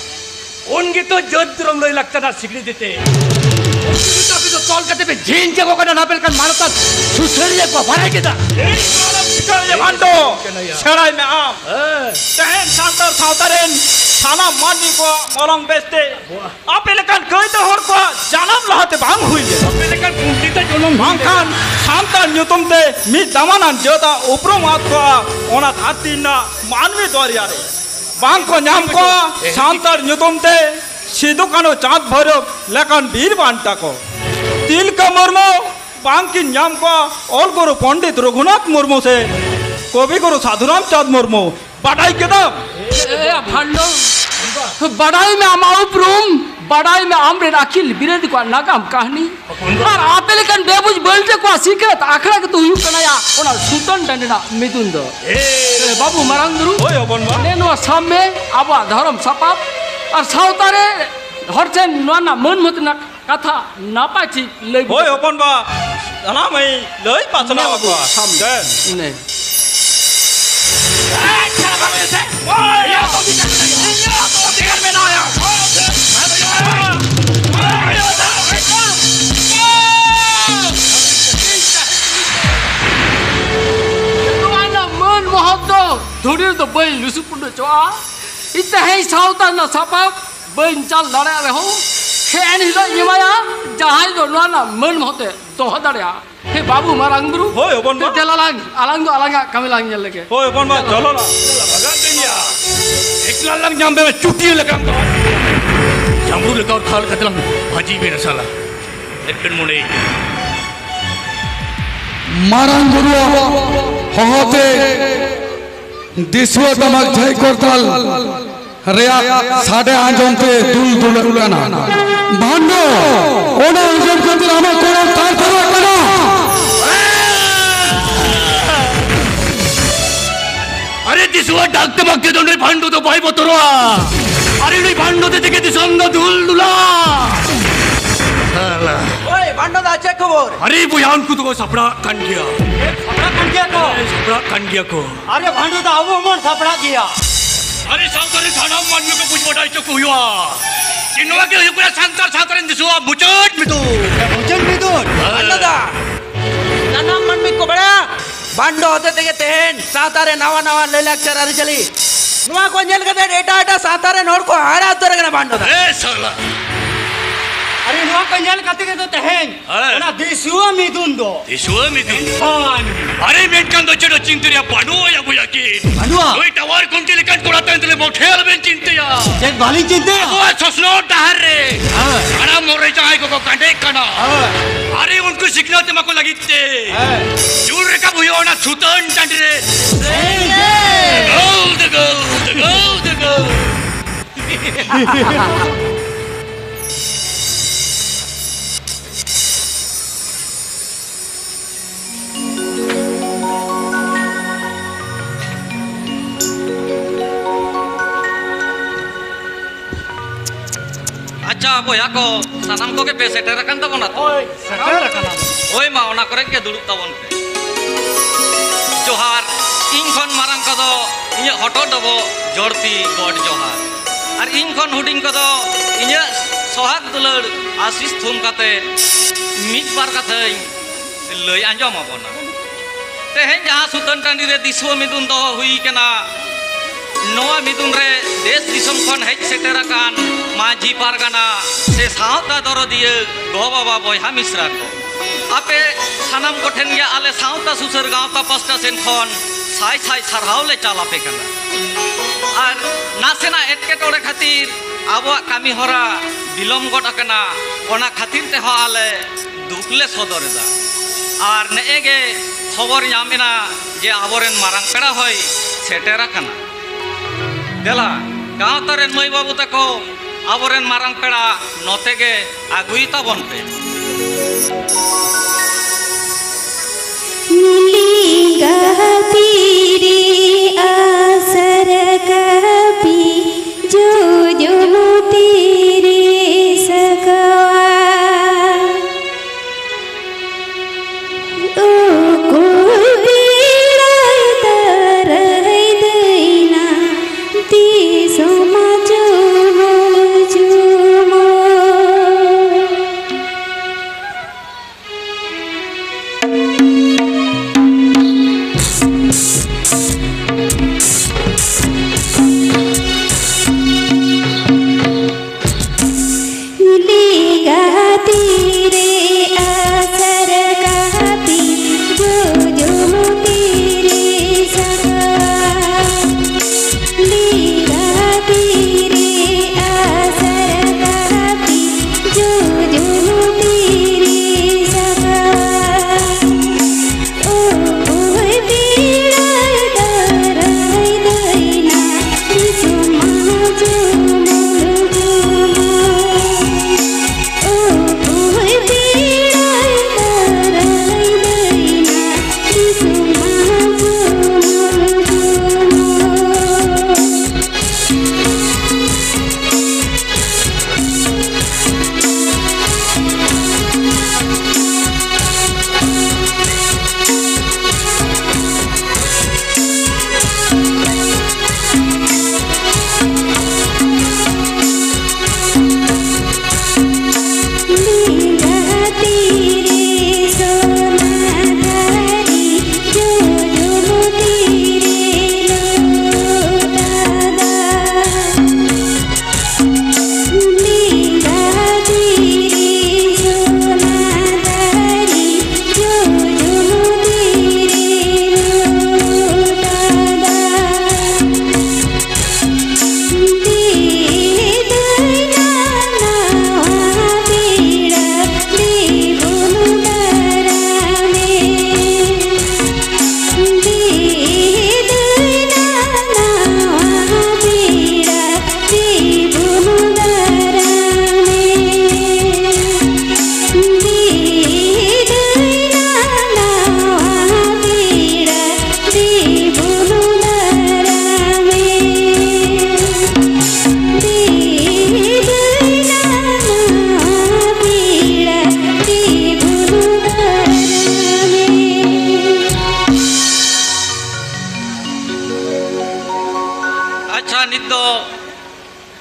ᱩᱱ ᱜᱮᱛᱚ ᱡᱟᱹᱛ ᱫᱷᱚᱨᱚᱢ ᱞᱟᱹᱭ ᱞᱟᱠᱪᱟᱨ ᱨᱮᱱᱟᱜ ᱥᱤᱠᱲᱤ ᱛᱮ ᱩᱱᱠᱩ ᱜᱮᱛᱚ ᱟᱯᱮ ᱫᱚ ᱛᱚᱞ ᱠᱟᱛᱮ ᱯᱮ ᱡᱷᱤᱧ ᱪᱟᱵᱟ ᱠᱟᱱᱟ᱾ ᱱᱟᱯᱮ ᱞᱮᱠᱟᱱ ᱢᱟᱱᱚᱛᱟᱱ ᱥᱩᱥᱟᱹᱨᱤᱭᱟᱹ ᱠᱚ ᱵᱟᱲᱟᱭ ᱠᱮᱫᱟ᱾ ᱮᱭ ᱢᱟᱱᱚᱛ ᱥᱤᱠᱟᱹᱨᱤᱭᱟᱹ ᱵᱷᱟᱱᱰᱚ, ᱥᱮᱬᱟᱭ ᱢᱮ ᱟᱢ᱾ ᱦᱮᱸ᱾ ᱛᱮᱦᱮᱧ ᱥᱟᱱᱛᱟᱲ ᱥᱟᱶᱛᱟ ᱨᱮᱱ ᱥᱟᱱᱟᱢ ᱢᱟᱹᱱᱢᱤ ᱠᱚᱣᱟᱜ ᱢᱚᱞᱚᱝ ᱵᱮᱥᱛᱮ ᱟᱯᱮ ᱞᱮᱠᱟᱱ ᱠᱟᱹᱭᱫᱟᱹ ᱦᱚᱲ ᱠᱚᱣᱟᱜ ᱡᱟᱱᱟᱢ ᱞᱟᱦᱟᱛᱮ ᱵᱟᱝ ᱦᱩᱭ ᱞᱮᱱᱟ᱾ ᱟᱯᱮ ᱞᱮᱠᱟᱱ ᱯᱚᱱᱰᱤᱛᱟᱜ ᱡᱚᱱᱚᱢ ᱦᱩᱭ ᱵᱟᱝᱠᱷᱟᱱ ᱞᱮᱱᱟ᱾ ᱥᱟᱱᱛᱟᱲ ᱧᱩᱛᱩᱢ ᱛᱮ ᱢᱤᱫ ᱫᱟᱢᱟᱱᱟᱱ ᱡᱟᱹᱛᱟᱜ ᱩᱯᱨᱩᱢ ᱟᱫ ᱠᱚᱜᱼᱟ ᱚᱱᱟ ᱫᱷᱟᱹᱨᱛᱤ ᱨᱮᱱᱟᱜ ᱢᱟᱹᱱᱢᱤ ᱫᱚᱨᱭᱟ ᱨᱮ᱾ ᱵᱟᱝ ᱠᱚ ᱧᱟᱢ ᱠᱚᱜᱼᱟ ᱥᱟᱱᱛᱟᱲ ᱧᱩᱛᱩᱢ ᱛᱮ ᱥᱤᱫᱩ ᱠᱟᱹᱱᱦᱩ ᱪᱟᱸᱫᱽ ᱵᱷᱳᱭᱨᱳᱵ ᱞᱮᱠᱟᱱ ᱵᱤᱨ ᱵᱟᱱᱴᱟ ᱠᱚ᱾ ᱛᱤᱞᱠᱟᱹ ᱢᱩᱨᱢᱩ ᱵᱟᱝᱠᱤᱱ ᱧᱟᱢ ᱠᱚᱣᱟ ᱚᱞ ᱜᱩᱨᱩ ᱯᱚᱱᱰᱤᱛ ᱨᱚᱜᱷᱩᱱᱟᱛᱷ ᱢᱩᱨᱢᱩ ᱥᱮ ᱠᱚᱵᱤ ᱜᱩᱨᱩ ᱥᱟᱫᱷᱩ ᱨᱟᱢᱪᱟᱸᱫᱽ ᱢᱩᱨᱢᱩ᱾ ᱵᱟᱰᱟᱭ ᱠᱮᱫᱟᱢ? ᱮ ᱵᱷᱟᱱᱰᱚ, ᱵᱟᱰᱟᱭ ᱢᱮ ᱟᱢᱟᱜ ᱩᱯᱨᱩᱢ, ᱵᱟᱰᱟᱭ ᱢᱮ ᱟᱢᱨᱮᱱ ᱟᱹᱠᱤᱞ ᱵᱤᱨᱟᱹᱫᱤ ᱠᱚᱣᱟᱜ ᱱᱟᱜᱟᱢ ᱠᱟᱹᱦᱱᱤ᱾ ᱟᱨ ᱟᱯᱮ ᱞᱮᱠᱟᱱ ᱵᱮᱵᱩᱡᱽ ᱵᱟᱹᱞᱴᱟᱹ ᱠᱚᱣᱟᱜ ᱥᱤᱠᱷᱱᱟᱹᱛ ᱟᱠᱷᱲᱟ ᱜᱮᱛᱚ ᱦᱩᱭᱩᱜ ᱠᱟᱱᱟ ᱭᱟ ᱚᱱᱟ ᱥᱩᱛᱟᱹᱱ ᱴᱟᱺᱰᱤ ᱨᱮᱱᱟᱜ ᱢᱤᱫᱩᱱ ᱫᱚ᱾ ᱮ ᱵᱟᱹᱵᱩ ᱢᱟᱨᱟᱝ ᱵᱩᱨᱩ, ᱦᱳᱭ ᱦᱚᱯᱚᱱ ᱵᱟ᱾ ᱱᱮ ᱱᱚᱣᱟ ᱥᱟᱵ ᱢᱮ ᱟᱵᱚᱣᱟᱜ ᱫᱷᱚᱨᱚᱢ ᱥᱟᱯᱟᱵ ᱟᱨ ᱥᱟᱶᱛᱟ ᱨᱮ ᱦᱚᱲ ᱴᱷᱮᱱ ᱱᱚᱣᱟ ᱨᱮᱱᱟᱜ ᱢᱟᱹᱱ ᱢᱚᱛ ᱨᱮᱱᱟᱜ ᱠᱟᱛᱷᱟ ᱱᱟᱯᱟᱭ ᱴᱷᱤᱠ ᱞᱟᱹᱭ ᱦᱳᱭ ᱵᱩᱡᱷᱟᱹᱜ ᱦᱚᱯᱚᱱ ᱵᱟ, ᱥᱟᱱᱟᱢ ᱤᱧ ᱞᱟᱹᱭ ᱯᱟᱥᱱᱟᱣ ᱱᱮ ᱵᱟᱹᱵᱩ, ᱟᱠᱚᱣᱟ᱾ ᱥᱟᱵ ᱢᱮ᱾ ᱫᱮᱱ᱾ ᱱᱮ᱾ ᱱᱚᱣᱟ ᱨᱮᱱᱟᱜ ᱢᱟᱹᱱ ᱢᱚᱦᱚᱛ ᱫᱚ ᱫᱷᱩᱲᱤ ᱨᱮᱫᱚ ᱵᱟᱹᱧ ᱞᱩᱥᱩ ᱯᱩᱸᱰᱩ ᱦᱚᱪᱚᱣᱟᱜᱼᱟ᱾ ᱤᱧ ᱛᱮᱦᱮᱧ ᱥᱟᱶᱛᱟ ᱨᱮᱱᱟᱜ ᱥᱟᱯᱟᱵ ᱵᱟᱹᱧ ᱪᱟᱞ ᱫᱟᱲᱮᱭᱟᱜ ᱨᱮᱦᱚᱸ, ᱦᱮᱸ, ᱮᱱ ᱦᱤᱞᱳᱜ ᱤᱧ ᱮᱢᱟᱭᱟ, ᱡᱟᱦᱟᱸᱭ ᱫᱚ ᱱᱚᱣᱟ ᱨᱮᱱᱟᱜ ᱢᱟᱹᱱ ᱢᱚᱦᱚᱛᱮ ᱫᱚᱦᱚ ᱫᱟᱲᱮᱭᱟᱜᱼᱟ᱾ ᱦᱮ ᱵᱟᱹᱵᱩ ᱢᱟᱨᱟᱝ ᱵᱩᱨᱩ, ᱦᱳᱭ, ᱦᱚᱯᱚᱱ ᱵᱟ᱾ ᱫᱮᱞᱟ ᱞᱟᱝ, ᱟᱞᱟᱝ ᱫᱚ ᱟᱞᱟᱝᱟᱜ ᱠᱟᱹᱢᱤ ᱞᱟᱝ ᱧᱮᱞ ᱞᱮᱜᱮ᱾ ᱦᱳᱭ, ᱦᱚᱯᱚᱱ ᱵᱟ, ᱪᱚᱞᱚ ᱞᱟᱝ᱾ ᱵᱷᱟᱜᱟᱜ ᱠᱟᱱ ᱜᱮᱭᱟ᱾ ᱮᱠᱞᱟ ᱞᱟᱝ ᱧᱟᱢ ᱫᱮ ᱪᱩᱴᱤ ᱞᱮᱠᱟᱢ ᱫᱚ᱾ ᱡᱟᱢᱵᱽᱲᱩ ᱞᱮᱠᱟ ᱚᱨ ᱠᱷᱟᱞ ᱠᱟᱛᱮ ᱞᱟᱝ ᱵᱷᱟᱹᱡᱤ ᱵᱮᱱᱟ ᱥᱟᱞᱟ᱾ ᱮᱴᱠᱮᱴ ᱢᱚᱱᱮ᱾ ᱢᱟᱨᱟᱝ ᱵᱩᱨᱩᱣᱟᱜ ᱦᱚᱦᱚᱛᱮ ᱫᱤᱥᱩᱣᱟᱹ ᱴᱟᱢᱟᱠ ᱡᱷᱟᱹᱭ ᱠᱚᱨᱛᱟᱞ ᱨᱮᱭᱟᱜ ᱥᱟᱰᱮ ᱟᱸᱡᱚᱢ ᱛᱮ ᱫᱩᱞ ᱫᱩᱞᱟᱹᱜ ᱠᱟᱱᱟ᱾ ᱵᱷᱟᱱᱰᱚ, ᱚᱱᱟ ᱟᱸᱡᱚᱢ ᱠᱟᱛᱮ ᱟᱢᱟᱜ ᱠᱚᱲᱟ ᱛᱟᱨ ᱛᱟᱨᱟᱜ ᱠᱟᱱᱟ᱾ ᱟᱨᱮ ᱫᱤᱥᱩᱣᱟᱹ ᱰᱟᱠ ᱴᱟᱢᱟᱠ ᱛᱮᱫᱚ ᱱᱩᱭ ᱵᱷᱟᱱᱰᱚ ᱫᱚ ᱵᱟᱭ ᱵᱚᱛᱚᱨᱚᱜᱼᱟ᱾ ᱟᱨᱮ ᱱᱩᱭ ᱵᱷᱟᱱᱰᱚ ᱛᱮ ᱛᱮᱜᱮ ᱫᱤᱥᱚᱢ ᱫᱚ ᱫᱩᱞ ᱫᱩᱞᱟ᱾ ᱥᱟᱞᱟ᱾ ᱳᱭ ᱵᱷᱟᱱᱰᱚ ᱫᱟ, ᱪᱮᱫ ᱠᱷᱚᱵᱚᱨ? ᱟᱨᱮ ᱵᱚᱭᱦᱟ, ᱩᱱᱠᱩ ᱫᱚᱠᱚ ᱥᱟᱯᱲᱟᱜ ᱠᱟᱱ ᱜᱮᱭᱟ᱾ ᱥᱟᱯᱲᱟᱜ ᱠᱟᱱ ᱜᱮᱭᱟ ᱠᱚ? ᱦᱮᱸ, ᱥᱟᱯᱲᱟᱜ ᱠᱟᱱ ᱜᱮᱭᱟ ᱠᱚ᱾ ᱟᱨᱮ ᱵᱷᱟᱱᱰᱚ ᱫᱟ, ᱟᱵᱚ ᱦᱚᱸᱵᱚᱱ ᱥᱟᱯᱲᱟᱜ ᱜᱮᱭᱟ᱾ ᱟᱨᱮ ᱥᱟᱶᱛᱟ ᱨᱮ ᱥᱟᱱᱟᱢ ᱢᱟᱹᱱᱢᱤ ᱠᱚ ᱵᱩᱡᱽ ᱵᱟᱰᱟᱭ ᱦᱚᱪᱚ ᱠᱚ ᱦᱩᱭᱩᱜᱼᱟ᱾ ᱡᱮ ᱱᱚᱣᱟ ᱜᱮ ᱦᱩᱭᱩᱜ ᱠᱟᱱᱟ ᱥᱟᱱᱛᱟᱲ ᱥᱟᱶᱛᱟ ᱨᱮᱱ ᱫᱤᱥᱩᱣᱟᱜ ᱢᱩᱪᱟᱹᱫ ᱢᱤᱫᱩᱱ᱾ ᱢᱩᱪᱟᱹᱫ ᱢᱤᱫᱩᱱ? ᱦᱮᱸ᱾ ᱵᱷᱟᱱᱰᱚ ᱫᱟ, ᱥᱟᱱᱟᱢ ᱢᱟᱹᱱᱢᱤ ᱠᱚ ᱵᱟᱲᱟᱭᱟ, ᱵᱷᱟᱱᱰᱚ ᱦᱚᱛᱮ ᱛᱮᱜᱮ ᱛᱮᱦᱮᱧ ᱥᱟᱶᱛᱟ ᱨᱮ ᱱᱟᱣᱟ ᱱᱟᱣᱟ ᱞᱟᱹᱭᱼᱞᱟᱠᱪᱟᱨ ᱟᱹᱨᱤᱪᱟᱹᱞᱤ, ᱱᱚᱣᱟ ᱠᱚ ᱧᱮᱞ ᱠᱟᱛᱮ ᱮᱴᱟᱜ ᱮᱴᱟᱜ ᱥᱟᱶᱛᱟ ᱨᱮᱱ ᱦᱚᱲ ᱠᱚ ᱦᱟᱦᱟᱲᱟ ᱩᱛᱟᱹᱨ ᱟᱠᱟᱱᱟ ᱵᱷᱟᱱᱰᱚ ᱫᱟ᱾ ᱮ ᱥᱟᱞᱟ᱾ ᱟᱨᱮ ᱱᱚᱣᱟ ᱠᱚ ᱧᱮᱞ ᱠᱟᱛᱮ ᱜᱮ ᱛᱚ ᱛᱮᱦᱮᱧ ᱦᱮᱸ᱾ ᱚᱱᱟ ᱫᱤᱥᱩᱣᱟᱹ ᱢᱤᱫᱩᱱ ᱫᱚ᱾ ᱫᱤᱥᱩᱣᱟᱹ ᱢᱤᱫᱩᱱ? ᱦᱳᱭ᱾ ᱟᱨᱮ ᱢᱮᱱᱠᱷᱟᱱ ᱫᱚ ᱪᱮᱫ ᱪᱤᱱᱛᱟᱹ ᱨᱮᱭᱟᱜ ᱵᱟᱹᱱᱩᱜᱼᱟ ᱭᱟ ᱵᱚᱭᱦᱟ ᱠᱤᱱ᱾ ᱵᱟᱹᱱᱩᱜᱼᱟ? ᱱᱩᱭ ᱴᱟᱣᱟᱨ ᱠᱷᱩᱱᱴᱤ ᱞᱮᱠᱟᱱ ᱠᱚᱲᱟ ᱛᱟᱭᱚᱢ ᱛᱮᱞᱮ ᱢᱚᱴᱷᱮ ᱟᱞᱚᱵᱮᱱ ᱪᱤᱱᱛᱟᱹᱭᱟ᱾ ᱪᱮᱫ ᱵᱟᱹᱞᱤᱧ ᱪᱤᱱᱛᱟᱹᱭᱟ? ᱟᱵᱚᱣᱟᱜ ᱥᱚᱥᱱᱚᱜ ᱰᱟᱦᱟᱨ ᱨᱮ ᱦᱮᱸ᱾ ᱦᱟᱲᱟᱢ ᱦᱚᱲ ᱨᱮ ᱡᱟᱦᱟᱸᱭ ᱠᱚᱠᱚ ᱠᱟᱸᱰᱮᱜ ᱠᱟᱱᱟ, ᱦᱮᱸ᱾ ᱟᱨᱮ ᱩᱱᱠᱩ ᱥᱤᱠᱷᱱᱟᱹᱛ ᱮᱢᱟ ᱠᱚ ᱞᱟᱹᱜᱤᱫ ᱛᱮ ᱦᱮᱸ᱾ ᱡᱩᱨ ᱨᱟᱠᱟᱵ ᱦᱩᱭᱩᱜᱼᱟ ᱚᱱᱟ ᱥᱩᱛᱟᱹᱱ ᱴᱟᱺᱰᱤ ᱨᱮ᱾ ᱫᱮᱜᱳᱞ, ᱫᱮᱜᱳᱞ, ᱫᱮᱜᱳᱞ, ᱫᱮᱜᱳᱞ᱾ ᱟᱪᱪᱷᱟ ᱵᱚᱭᱦᱟ ᱠᱚ, ᱥᱟᱱᱟᱢ ᱠᱚᱜᱮ ᱯᱮ ᱥᱮᱴᱮᱨ ᱟᱠᱟᱱ ᱛᱟᱵᱚᱱᱟ ᱛᱚ? ᱦᱳᱭ, ᱥᱮᱴᱮᱨ ᱟᱠᱟᱱᱟ᱾ ᱦᱳᱭ ᱢᱟ, ᱚᱱᱟ ᱠᱚᱨᱮ ᱜᱮ ᱫᱩᱲᱩᱵ ᱛᱟᱵᱚᱱ ᱯᱮ᱾ ᱡᱚᱦᱟᱨ᱾ ᱤᱧ ᱠᱷᱚᱱ ᱢᱟᱨᱟᱝ ᱠᱚᱫᱚ ᱤᱧᱟᱹᱜ ᱦᱚᱴᱚᱜ ᱰᱚᱵᱚᱜ ᱡᱚᱲᱛᱤ ᱜᱚᱰ ᱡᱚᱦᱟᱨ, ᱟᱨ ᱤᱧ ᱠᱷᱚᱱ ᱦᱩᱰᱤᱧ ᱠᱚᱫᱚ ᱤᱧᱟᱹᱜ ᱥᱚᱦᱟᱜᱽ ᱫᱩᱞᱟᱹᱲ ᱟᱥᱤᱥ ᱛᱷᱩᱢ ᱠᱟᱛᱮ ᱢᱤᱫ ᱵᱟᱨ ᱠᱟᱛᱷᱟᱧ ᱞᱟᱹᱭ ᱟᱸᱡᱚᱢ ᱟᱵᱚᱱᱟ᱾ ᱛᱮᱦᱮᱧ ᱡᱟᱦᱟᱸ ᱥᱩᱛᱟᱹᱱ ᱴᱟᱺᱰᱤ ᱨᱮ ᱫᱤᱥᱩᱣᱟᱹ ᱢᱤᱫᱩᱱ ᱫᱚᱦᱚ ᱦᱩᱭ ᱠᱟᱱᱟ, ᱱᱚᱣᱟ ᱢᱤᱫᱩᱱ ᱨᱮ ᱫᱮᱥ ᱫᱤᱥᱚᱢ ᱠᱷᱚᱱ ᱦᱮᱡ ᱥᱮᱴᱮᱨ ᱟᱠᱟᱱ ᱢᱟᱹᱡᱷᱤ ᱯᱟᱨᱜᱟᱱᱟ ᱥᱮ ᱥᱟᱶᱛᱟ ᱫᱚᱨᱚᱫᱤᱭᱟᱹ ᱜᱚ ᱵᱟᱵᱟ ᱵᱚᱭᱦᱟ ᱢᱤᱥᱨᱟ ᱠᱚ, ᱟᱯᱮ ᱥᱟᱱᱟᱢ ᱠᱚᱴᱷᱮᱱ ᱜᱮ ᱟᱞᱮ ᱥᱟᱶᱛᱟ ᱥᱩᱥᱟᱹᱨ ᱜᱟᱶᱛᱟ ᱯᱟᱥᱴᱟ ᱥᱮᱱ ᱠᱷᱚᱱ ᱥᱟᱭ ᱥᱟᱭ ᱥᱟᱨᱦᱟᱣ ᱞᱮ ᱪᱟᱞ ᱟᱯᱮ ᱠᱟᱱᱟ᱾ ᱟᱨ ᱱᱟᱥᱮᱱᱟᱜ ᱮᱴᱠᱮᱴᱚᱬᱮ ᱠᱷᱟᱹᱛᱤᱨ ᱟᱵᱚᱣᱟᱜ ᱠᱟᱹᱢᱤ ᱦᱚᱨᱟ ᱵᱤᱞᱚᱢ ᱜᱚᱫ ᱟᱠᱟᱱᱟ, ᱚᱱᱟ ᱠᱷᱟᱹᱛᱤᱨ ᱛᱮᱦᱚᱸ ᱟᱞᱮ ᱫᱩᱠ ᱞᱮ ᱥᱚᱫᱚᱨ ᱮᱫᱟ᱾ ᱟᱨ ᱱᱮᱜᱼᱮ ᱜᱮ ᱠᱷᱚᱵᱚᱨ ᱧᱟᱢ ᱮᱱᱟ ᱡᱮ ᱟᱵᱚᱨᱮᱱ ᱢᱟᱨᱟᱝ ᱯᱮᱲᱟ ᱦᱚᱸᱭ ᱥᱮᱴᱮᱨ ᱟᱠᱟᱱᱟ᱾ ᱫᱮᱞᱟ, ᱜᱟᱶᱛᱟ ᱨᱮᱱ ᱢᱟᱹᱭ ᱵᱟᱹᱵᱩ ᱛᱟᱠᱚ, ᱟᱵᱚᱨᱮᱱ ᱢᱟᱨᱟᱝ ᱯᱮᱲᱟ ᱱᱚᱛᱮ ᱜᱮ ᱟᱹᱜᱩᱭ ᱛᱟᱵᱚᱱ ᱯᱮ᱾ ᱞᱤᱸᱜᱟ ᱛᱤᱨᱤ ᱟᱥᱟᱨ ᱠᱟᱹᱯᱤ ᱡᱚᱡᱚᱢ ᱛᱤᱨᱤ ᱥᱟᱠᱣᱟ᱾ ᱩᱠᱩ ᱵᱮᱲᱟᱭ ᱛᱟᱨᱟᱭ ᱫᱟᱹᱭᱱᱟ ᱫᱤᱥᱚᱢ ᱡᱩᱢᱩᱞ ᱡᱩᱢᱩᱞ᱾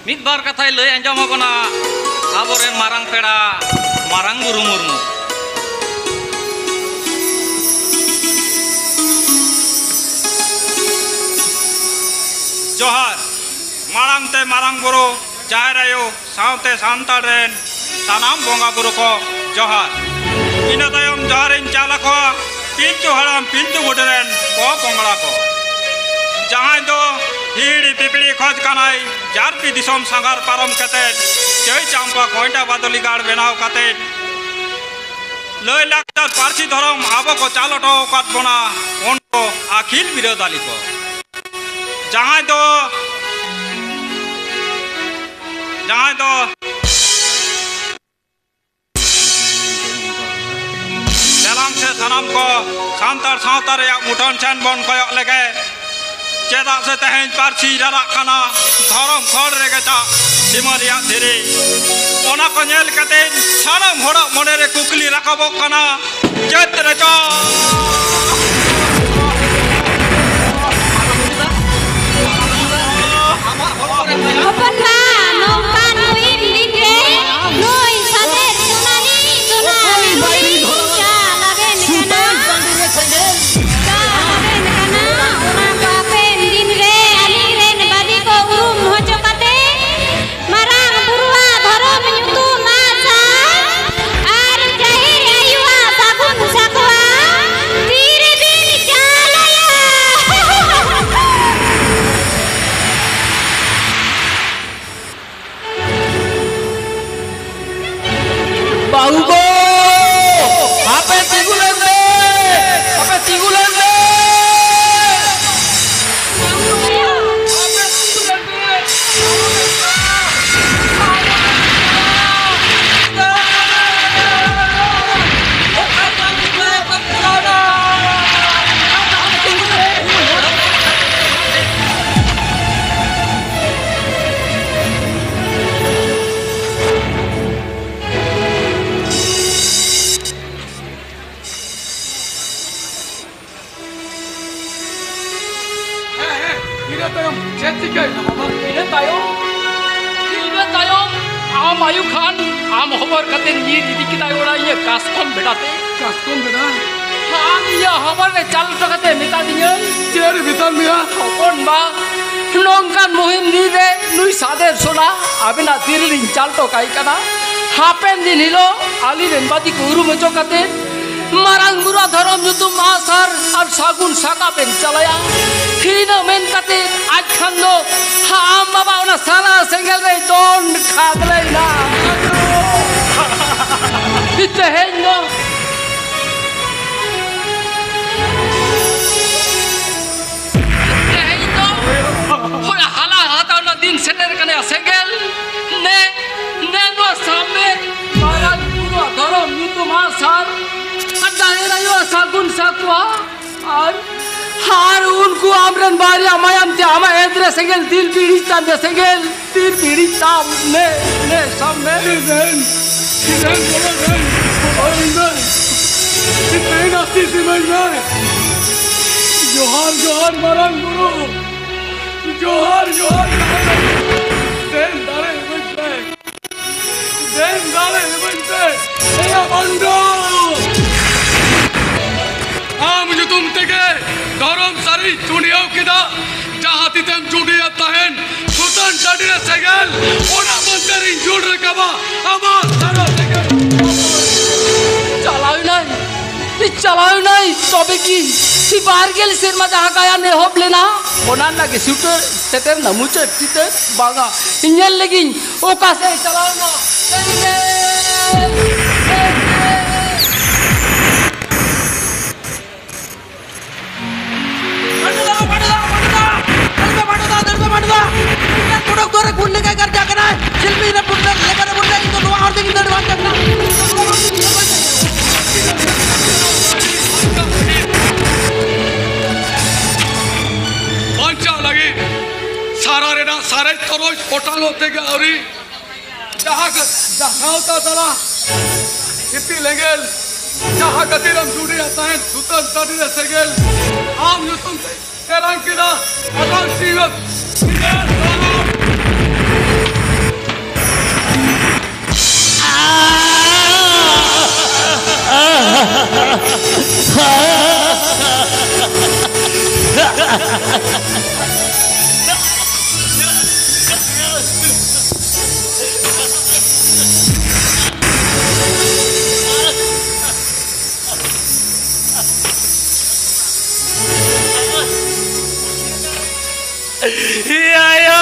ᱢᱤᱫ ᱵᱟᱨ ᱠᱟᱛᱷᱟᱭ ᱞᱟᱹᱭ ᱟᱸᱡᱚᱢ ᱟᱵᱚᱱᱟ ᱟᱵᱚᱨᱮᱱ ᱢᱟᱨᱟᱝ ᱯᱮᱲᱟ ᱢᱟᱨᱟᱝ ᱵᱩᱨᱩ ᱢᱩᱨᱢᱩ᱾ ᱡᱚᱦᱟᱨ᱾ ᱢᱟᱲᱟᱝ ᱛᱮ ᱢᱟᱨᱟᱝ ᱵᱩᱨᱩ, ᱡᱟᱦᱮᱨ ᱟᱭᱳ, ᱥᱟᱶᱛᱮ ᱥᱟᱱᱛᱟᱲ ᱨᱮᱱ ᱥᱟᱱᱟᱢ ᱵᱚᱸᱜᱟ ᱵᱩᱨᱩ ᱠᱚ ᱡᱚᱦᱟᱨ᱾ ᱤᱱᱟᱹ ᱛᱟᱭᱚᱢ ᱡᱚᱦᱟᱨᱤᱧ ᱪᱟᱞ ᱟᱠᱚᱣᱟ ᱯᱤᱞᱪᱩ ᱦᱟᱲᱟᱢ ᱯᱤᱞᱪᱩ ᱵᱩᱰᱷᱤ ᱨᱮᱱ ᱯᱚ ᱯᱚᱝᱲᱟ ᱠᱚ, ᱡᱟᱦᱟᱸᱭ ᱫᱚ ᱦᱤᱦᱤᱲᱤ ᱯᱤᱯᱤᱲᱤ ᱠᱷᱚᱡᱽ ᱠᱟᱱᱟᱭ, ᱡᱟᱨᱯᱤ ᱫᱤᱥᱚᱢ ᱥᱟᱸᱜᱷᱟᱨ ᱯᱟᱨᱚᱢ ᱠᱟᱛᱮ ᱪᱟᱹᱭ ᱪᱟᱢᱯᱟ ᱠᱚᱭᱰᱟ ᱵᱟᱫᱚᱞᱤ ᱜᱟᱲ ᱵᱮᱱᱟᱣ ᱠᱟᱛᱮ ᱞᱟᱹᱭ ᱞᱟᱠᱪᱟᱨ ᱯᱟᱹᱨᱥᱤ ᱫᱷᱚᱨᱚᱢ ᱟᱵᱚ ᱠᱚ ᱪᱟᱞ ᱦᱚᱴᱚ ᱟᱠᱟᱫ ᱵᱚᱱᱟ, ᱩᱱᱠᱩ ᱟᱹᱠᱷᱤᱞ ᱵᱤᱨᱟᱹᱫᱟᱞᱤ ᱠᱚ, ᱡᱟᱦᱟᱸᱭ ᱫᱚ ᱡᱟᱦᱟᱸᱭ ᱫᱚ ᱫᱮᱞᱟᱝ ᱥᱮ ᱥᱟᱱᱟᱢ ᱠᱚ ᱥᱟᱱᱛᱟᱲ ᱥᱟᱶᱛᱟ ᱨᱮᱭᱟᱜ ᱢᱩᱴᱷᱟᱹᱱ ᱥᱮᱱ ᱵᱚᱱ ᱠᱚᱭᱚᱜ ᱞᱮᱜᱮ᱾ ᱪᱮᱫᱟᱜ ᱥᱮ ᱛᱮᱦᱮᱧ ᱯᱟᱹᱨᱥᱤ ᱨᱟᱨᱟᱜ ᱠᱟᱱᱟ, ᱫᱷᱚᱨᱚᱢ ᱠᱷᱚᱲ ᱨᱮᱜᱮ ᱪᱟᱜ ᱥᱤᱢᱟᱹ ᱨᱮᱭᱟᱜ ᱫᱷᱤᱨᱤ᱾ ᱚᱱᱟ ᱠᱚ ᱧᱮᱞ ᱠᱟᱛᱮ ᱥᱟᱱᱟᱢ ᱦᱚᱲᱟᱜ ᱢᱚᱱᱮ ᱨᱮ ᱠᱩᱠᱞᱤ ᱨᱟᱠᱟᱵᱚᱜ ᱠᱟᱱᱟ, ᱪᱮᱫ ᱨᱮᱪᱚ ᱦᱚᱯᱚᱱ ᱵᱟ, ᱱᱚᱝᱠᱟᱱ ᱢᱩᱦᱤᱢ ᱫᱤᱱ ᱨᱮ ᱱᱩᱭ ᱥᱟᱛᱮᱫ ᱥᱳᱱᱟᱞᱤ ᱥᱳᱱᱟ ᱨᱩᱴᱤ ᱪᱟᱞ ᱟᱵᱮᱱ ᱠᱟᱱᱟ᱾ ᱪᱟᱞ ᱟᱵᱮᱱ ᱠᱟᱱᱟ᱾ ᱚᱱᱟ ᱠᱚ ᱦᱟᱯᱮᱱ ᱫᱤᱱ ᱨᱮ ᱟᱹᱞᱤᱧ ᱨᱮᱱ ᱵᱟᱹᱫᱤ ᱠᱚ ᱩᱨᱩᱢ ᱦᱚᱪᱚ ᱠᱟᱛᱮ ᱢᱟᱨᱟᱝ ᱵᱩᱨᱩᱣᱟᱜ ᱫᱷᱚᱨᱚᱢ ᱧᱩᱛᱩᱢ ᱟᱥᱟ ᱟᱨ ᱡᱟᱦᱮᱨ ᱟᱭᱳᱣᱟᱜ ᱥᱟᱹᱜᱩᱱ ᱥᱟᱠᱣᱟ ᱟᱭᱩ ᱠᱷᱟᱱ, ᱟᱢ ᱦᱚᱵᱚᱨ ᱠᱟᱛᱮ ᱧᱤᱨ ᱤᱫᱤ ᱠᱮᱫᱟᱭ ᱚᱲᱟᱜ ᱤᱧᱟᱹᱜ ᱠᱟᱥᱠᱚᱢ ᱵᱮᱴᱟ ᱛᱮ᱾ ᱠᱟᱥᱠᱚᱢ ᱵᱮᱴᱟ? ᱟᱢ ᱤᱧᱟᱹᱜ ᱦᱚᱵᱚᱨ ᱨᱮ ᱪᱟᱞ ᱦᱚᱴᱚ ᱠᱟᱛᱮ ᱢᱮᱛᱟ ᱫᱤᱧᱟᱹ᱾ ᱪᱮᱫ ᱮ ᱢᱮᱛᱟᱫ ᱢᱮᱭᱟ? ᱦᱚᱯᱚᱱ ᱵᱟ, ᱱᱚᱝᱠᱟᱱ ᱢᱩᱦᱤᱢ ᱫᱤᱱ ᱨᱮ ᱱᱩᱭ ᱥᱟᱫᱮᱨ ᱥᱚᱞᱟ ᱟᱵᱮᱱᱟᱜ ᱛᱤᱨᱮᱞᱤᱧ ᱪᱟᱞ ᱦᱚᱴᱚ ᱠᱟᱭ ᱠᱟᱱᱟ᱾ ᱦᱟᱯᱮᱱ ᱫᱤᱱ ᱦᱤᱞᱳᱜ ᱟᱹᱞᱤᱧ ᱨᱮᱱ ᱵᱟᱹᱫᱤ ᱠᱚ ᱩᱨᱩᱢ ᱦᱚᱪᱚ ᱠᱟᱛᱮ ᱢᱟᱨᱟᱝ ᱵᱩᱨᱩᱣᱟᱜ ᱫᱷᱚᱨᱚᱢ ᱧᱩᱛᱩᱢ ᱟᱥᱟᱨ ᱟᱨ ᱥᱟᱹᱜᱩᱱ ᱥᱟᱠᱟᱢ ᱮᱢ ᱪᱟᱞᱟᱭᱟ᱾ ᱤᱱᱟᱹ ᱢᱮᱱ ᱠᱟᱛᱮ ᱟᱡ ᱠᱷᱟᱱ ᱫᱚ ᱟᱢ ᱵᱟᱵᱟ ᱚᱱᱟ ᱥᱟᱞᱟ ᱥᱮᱸᱜᱮᱞ ᱨᱮ ᱫᱚᱱ ᱠᱷᱟᱫᱽᱞᱮᱭᱮᱱᱟ᱾ ᱛᱮᱦᱮᱧ ᱫᱚ, ᱛᱮᱦᱮᱧ ᱫᱚ ᱚᱱᱟ ᱦᱟᱞᱟ ᱦᱟᱛᱟᱣ ᱨᱮᱱᱟᱜ ᱫᱤᱱ ᱥᱮᱴᱮᱨ ᱠᱟᱱᱟ᱾ ᱥᱮᱸᱜᱮᱞ ᱱᱮ, ᱱᱮ ᱱᱚᱣᱟ ᱥᱟᱢᱱᱮ ᱢᱟᱨᱟᱝ ᱵᱩᱨᱩᱣᱟᱜ ᱫᱷᱚᱨᱚᱢ ᱧᱩᱛᱩᱢ ᱟᱥᱟᱨ ᱟᱨ ᱡᱟᱦᱮᱨ ᱟᱭᱳ ᱥᱟᱹᱜᱩᱱ ᱥᱟᱠᱣᱟ᱾ ᱟᱨ, ᱟᱨ ᱩᱱᱠᱩ ᱟᱢᱨᱮᱱ ᱵᱟᱨᱭᱟ ᱢᱟᱭᱟᱢ ᱛᱮ ᱟᱢᱟᱜ ᱮᱫ ᱨᱮ ᱥᱮᱸᱜᱮᱞ ᱫᱤᱞ ᱯᱤᱲᱤᱡ ᱛᱟᱢ ᱫᱮ ᱥᱮᱸᱜᱮᱞ᱾ ᱛᱤᱨ ᱯᱤᱲᱤᱡ ᱛᱟᱢ, ᱱᱮ, ᱱᱮ, ᱥᱟᱢᱱᱮ᱾ ᱫᱮᱱ, ᱫᱮᱱ, ᱵᱚᱞᱚ ᱫᱮᱱ, ᱵᱚᱞᱚ ᱫᱮᱱ᱾ ᱛᱮᱦᱮᱧ ᱟᱥᱤᱥ ᱤᱢᱟᱹᱧ ᱢᱮ᱾ ᱡᱚᱦᱟᱨ, ᱡᱚᱦᱟᱨ, ᱢᱟᱨᱟᱝ ᱵᱩᱨᱩ᱾ ᱡᱚᱦᱟᱨ, ᱡᱚᱦᱟᱨ, ᱡᱚᱦᱟᱨ᱾ ᱫᱮᱱ, ᱫᱟᱲᱮ ᱤᱢᱟᱹᱧ ᱯᱮ᱾ ᱫᱮᱱ, ᱫᱟᱲᱮ ᱤᱢᱟᱹᱧ ᱯᱮ᱾ ᱮᱭᱟ ᱵᱟᱱᱰᱳ᱾ ᱟᱢ ᱧᱩᱛᱩᱢ ᱛᱮᱜᱮ ᱫᱷᱚᱨᱚᱢ ᱥᱟᱹᱨᱤᱧ ᱪᱩᱰᱤᱭᱟᱹᱣ ᱠᱮᱫᱟ᱾ ᱡᱟᱦᱟᱸ ᱛᱤᱛᱮᱢ ᱪᱩᱰᱤᱭᱟ ᱛᱟᱦᱮᱱ ᱥᱩᱛᱟᱹᱱ ᱴᱟᱺᱰᱤ ᱨᱮ ᱥᱮᱸᱜᱮᱞ, ᱚᱱᱟ ᱢᱚᱱᱛᱮᱨᱤᱧ ᱡᱩᱞ ᱨᱟᱠᱟᱵᱟ ᱟᱢᱟᱜ ᱥᱟᱨᱟ ᱥᱮᱸᱜᱮᱞ᱾ ᱪᱟᱞᱟᱣ ᱮᱱᱟᱭ, ᱪᱟᱞᱟᱣ ᱮᱱᱟᱭ, ᱛᱚᱵᱮ ᱠᱤ ᱥᱤ ᱵᱟᱨ ᱜᱮᱞ ᱥᱮᱨᱢᱟ ᱡᱟᱦᱟᱸ ᱜᱟᱭᱟᱱ ᱮᱦᱚᱵ ᱞᱮᱱᱟ, ᱚᱱᱟ ᱨᱮᱱᱟᱜ ᱜᱮ ᱥᱩᱴᱟᱹ ᱥᱮᱴᱮᱨ ᱮᱱᱟ ᱢᱩᱪᱟᱹᱫ ᱪᱤᱛᱟᱹᱨ? ᱵᱟᱝᱟ, ᱧᱮᱞ ᱞᱮᱜᱤᱧ ᱚᱠᱟ ᱥᱮᱫ ᱮ ᱪᱟᱞᱟᱣ ᱮᱱᱟ᱾ ᱥᱮᱸᱜᱮᱞ! ᱥᱮᱸᱜᱮᱞ! ᱵᱷᱟᱴᱩᱫᱟ, ᱵᱷᱟᱴᱩᱫᱟ, ᱵᱷᱟᱴᱩᱫᱟ! ᱫᱟᱹᱲ ᱢᱮ, ᱵᱷᱟᱴᱩᱫᱟ, ᱫᱟᱹᱲ ᱢᱮ, ᱵᱷᱟᱴᱩᱫᱟ! ᱯᱩᱴᱟᱹ ᱠᱚᱨᱮ ᱠᱩᱞ ᱞᱮᱠᱟ ᱜᱟᱨᱡᱟ ᱠᱟᱱᱟᱭ᱾ ᱥᱤᱞᱯᱤ ᱨᱮ ᱯᱩᱴᱟᱹ ᱞᱮᱠᱟ ᱨᱮ ᱯᱩᱴᱟᱹ, ᱤᱧ ᱫᱚ ᱱᱚᱣᱟ ᱦᱚᱨ ᱛᱮᱜᱤᱧ ᱫᱟᱹᱲ ᱵᱟᱝ ᱠᱟᱱᱟ᱾ ᱵᱟᱧᱪᱟᱣ ᱞᱟᱹᱜᱤᱫ ᱥᱟᱨᱟ ᱨᱮᱱᱟᱜ ᱥᱟᱨᱮᱡ ᱛᱚᱨᱚᱡ ᱚᱴᱟᱝᱚᱜ ᱛᱮᱜᱮ ᱟᱹᱣᱨᱤ ᱡᱟᱦᱟᱸ ᱠᱟ-, ᱡᱟᱦᱟᱸ ᱥᱟᱶᱛᱟ ᱛᱟᱞᱟ ᱦᱤᱯᱤ ᱞᱮᱸᱜᱮᱞ, ᱡᱟᱦᱟᱸ ᱠᱷᱟᱹᱛᱤᱨᱮᱢ ᱡᱩᱰᱤᱭᱟ ᱛᱟᱦᱮᱸᱱ ᱥᱩᱛᱟᱹᱢ ᱴᱟᱺᱰᱤ ᱨᱮ ᱥᱮᱸᱜᱮᱞ, ᱟᱢ ᱧᱩᱛᱩᱢ ᱛᱮ ᱛᱮᱨᱟᱝ ᱠᱮᱫᱟ ᱟᱜᱟᱢ ᱥᱤᱸᱜᱟᱹ᱾ ᱮ ᱟᱭᱳ!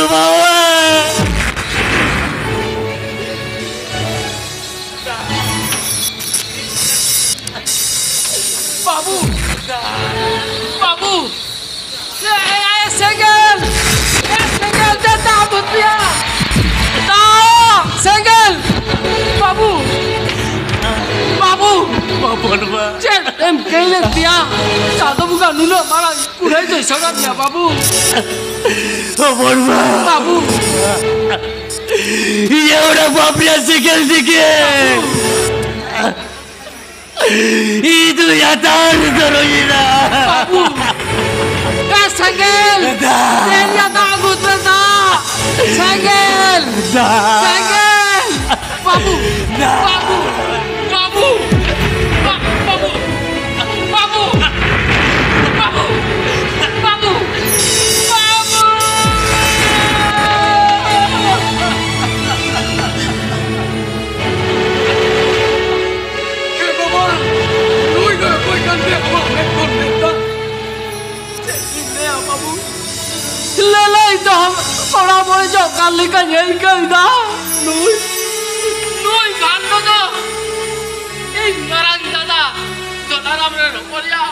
ᱵᱟᱵᱟ! ᱵᱟᱹᱵᱩ! ᱵᱟᱹᱵᱩ! ᱮ, ᱮ, ᱮ, ᱥᱮᱸᱜᱮᱞ! ᱮ, ᱥᱮᱸᱜᱮᱞ ᱛᱮ ᱫᱟᱜ ᱵᱷᱩᱛᱤᱭᱟ! ᱫᱟᱜ! ᱥᱮᱸᱜᱮᱞ! ᱵᱟᱹᱵᱩ! ᱵᱟᱹᱵᱩ! ᱦᱚᱯᱚᱱ ᱵᱟ᱾ ᱪᱮᱫ ᱮᱢ ᱠᱟᱹᱭ ᱞᱮᱫ ᱯᱮᱭᱟ? ᱪᱟᱸᱫᱚ ᱵᱚᱸᱜᱟ ᱱᱩᱱᱟᱹᱜ ᱢᱟᱨᱟᱝ ᱠᱩᱲᱟᱹᱭ ᱫᱚᱭ ᱥᱚᱫᱚᱨ ᱢᱮᱭᱟ, ᱵᱟᱹᱵᱩ᱾ ᱦᱚᱯᱚᱱ ᱵᱟ᱾ ᱵᱟᱹᱵᱩ᱾ ᱤᱧᱟᱹᱜ ᱚᱱᱟ ᱵᱟᱯ ᱨᱮᱭᱟᱜ ᱥᱮᱸᱜᱮᱞ ᱛᱮᱜᱮ ᱤᱧ ᱫᱚ ᱭᱟᱛᱟᱨ ᱩᱛᱟᱹᱨᱚᱜ ᱤᱧ ᱫᱚ᱾ ᱵᱟᱹᱵᱩ! ᱮ, ᱥᱮᱸᱜᱮᱞ! ᱫᱟᱜ! ᱫᱮᱱ ᱭᱟ, ᱫᱟᱜ ᱟᱹᱜᱩ ᱩᱛᱟᱹᱨ ᱫᱟᱜ! ᱥᱮᱸᱜᱮᱞ! ᱫᱟᱜ! ᱥᱮᱸᱜᱮᱞ! ᱵᱟᱹᱵᱩ! ᱫᱟᱜ! ᱵᱟᱹᱵᱩ! ᱵᱟᱹᱵᱩ! ᱵᱟ-, ᱵᱟᱹᱵᱩ! ᱵᱟᱹᱵᱩ! ᱵᱟᱹᱵᱩ! ᱵᱟᱹᱵᱩ! ᱵᱟᱹᱵᱩ! ᱮ ᱵᱟᱵᱟ, ᱱᱩᱭ ᱫᱚ ᱚᱠᱚᱭ ᱠᱟᱱ ᱛᱮ ᱟᱢᱟᱜ ᱢᱮᱫ ᱠᱷᱚᱱ ᱢᱮᱫ ᱫᱟᱜ? ᱪᱮᱫ ᱤᱧ ᱞᱟᱹᱭᱟ ᱵᱟᱹᱵᱩ? ᱞᱟᱹᱞᱟᱹᱭ ᱫᱚ ᱦᱚᱲᱢᱚ ᱵᱟᱹᱲᱤᱡᱚᱜ ᱠᱟᱱ ᱞᱮᱠᱟᱧ ᱟᱹᱭᱠᱟᱹᱣ ᱮᱫᱟ᱾ ᱱᱩᱭ, ᱱᱩᱭ ᱵᱷᱟᱱᱰᱚ ᱫᱚ ᱤᱧ ᱢᱟᱨᱟᱝ ᱫᱟᱫᱟ ᱫᱚᱞᱟᱨᱟᱢ ᱨᱮᱱ ᱦᱚᱯᱚᱱ ᱮᱨᱟ᱾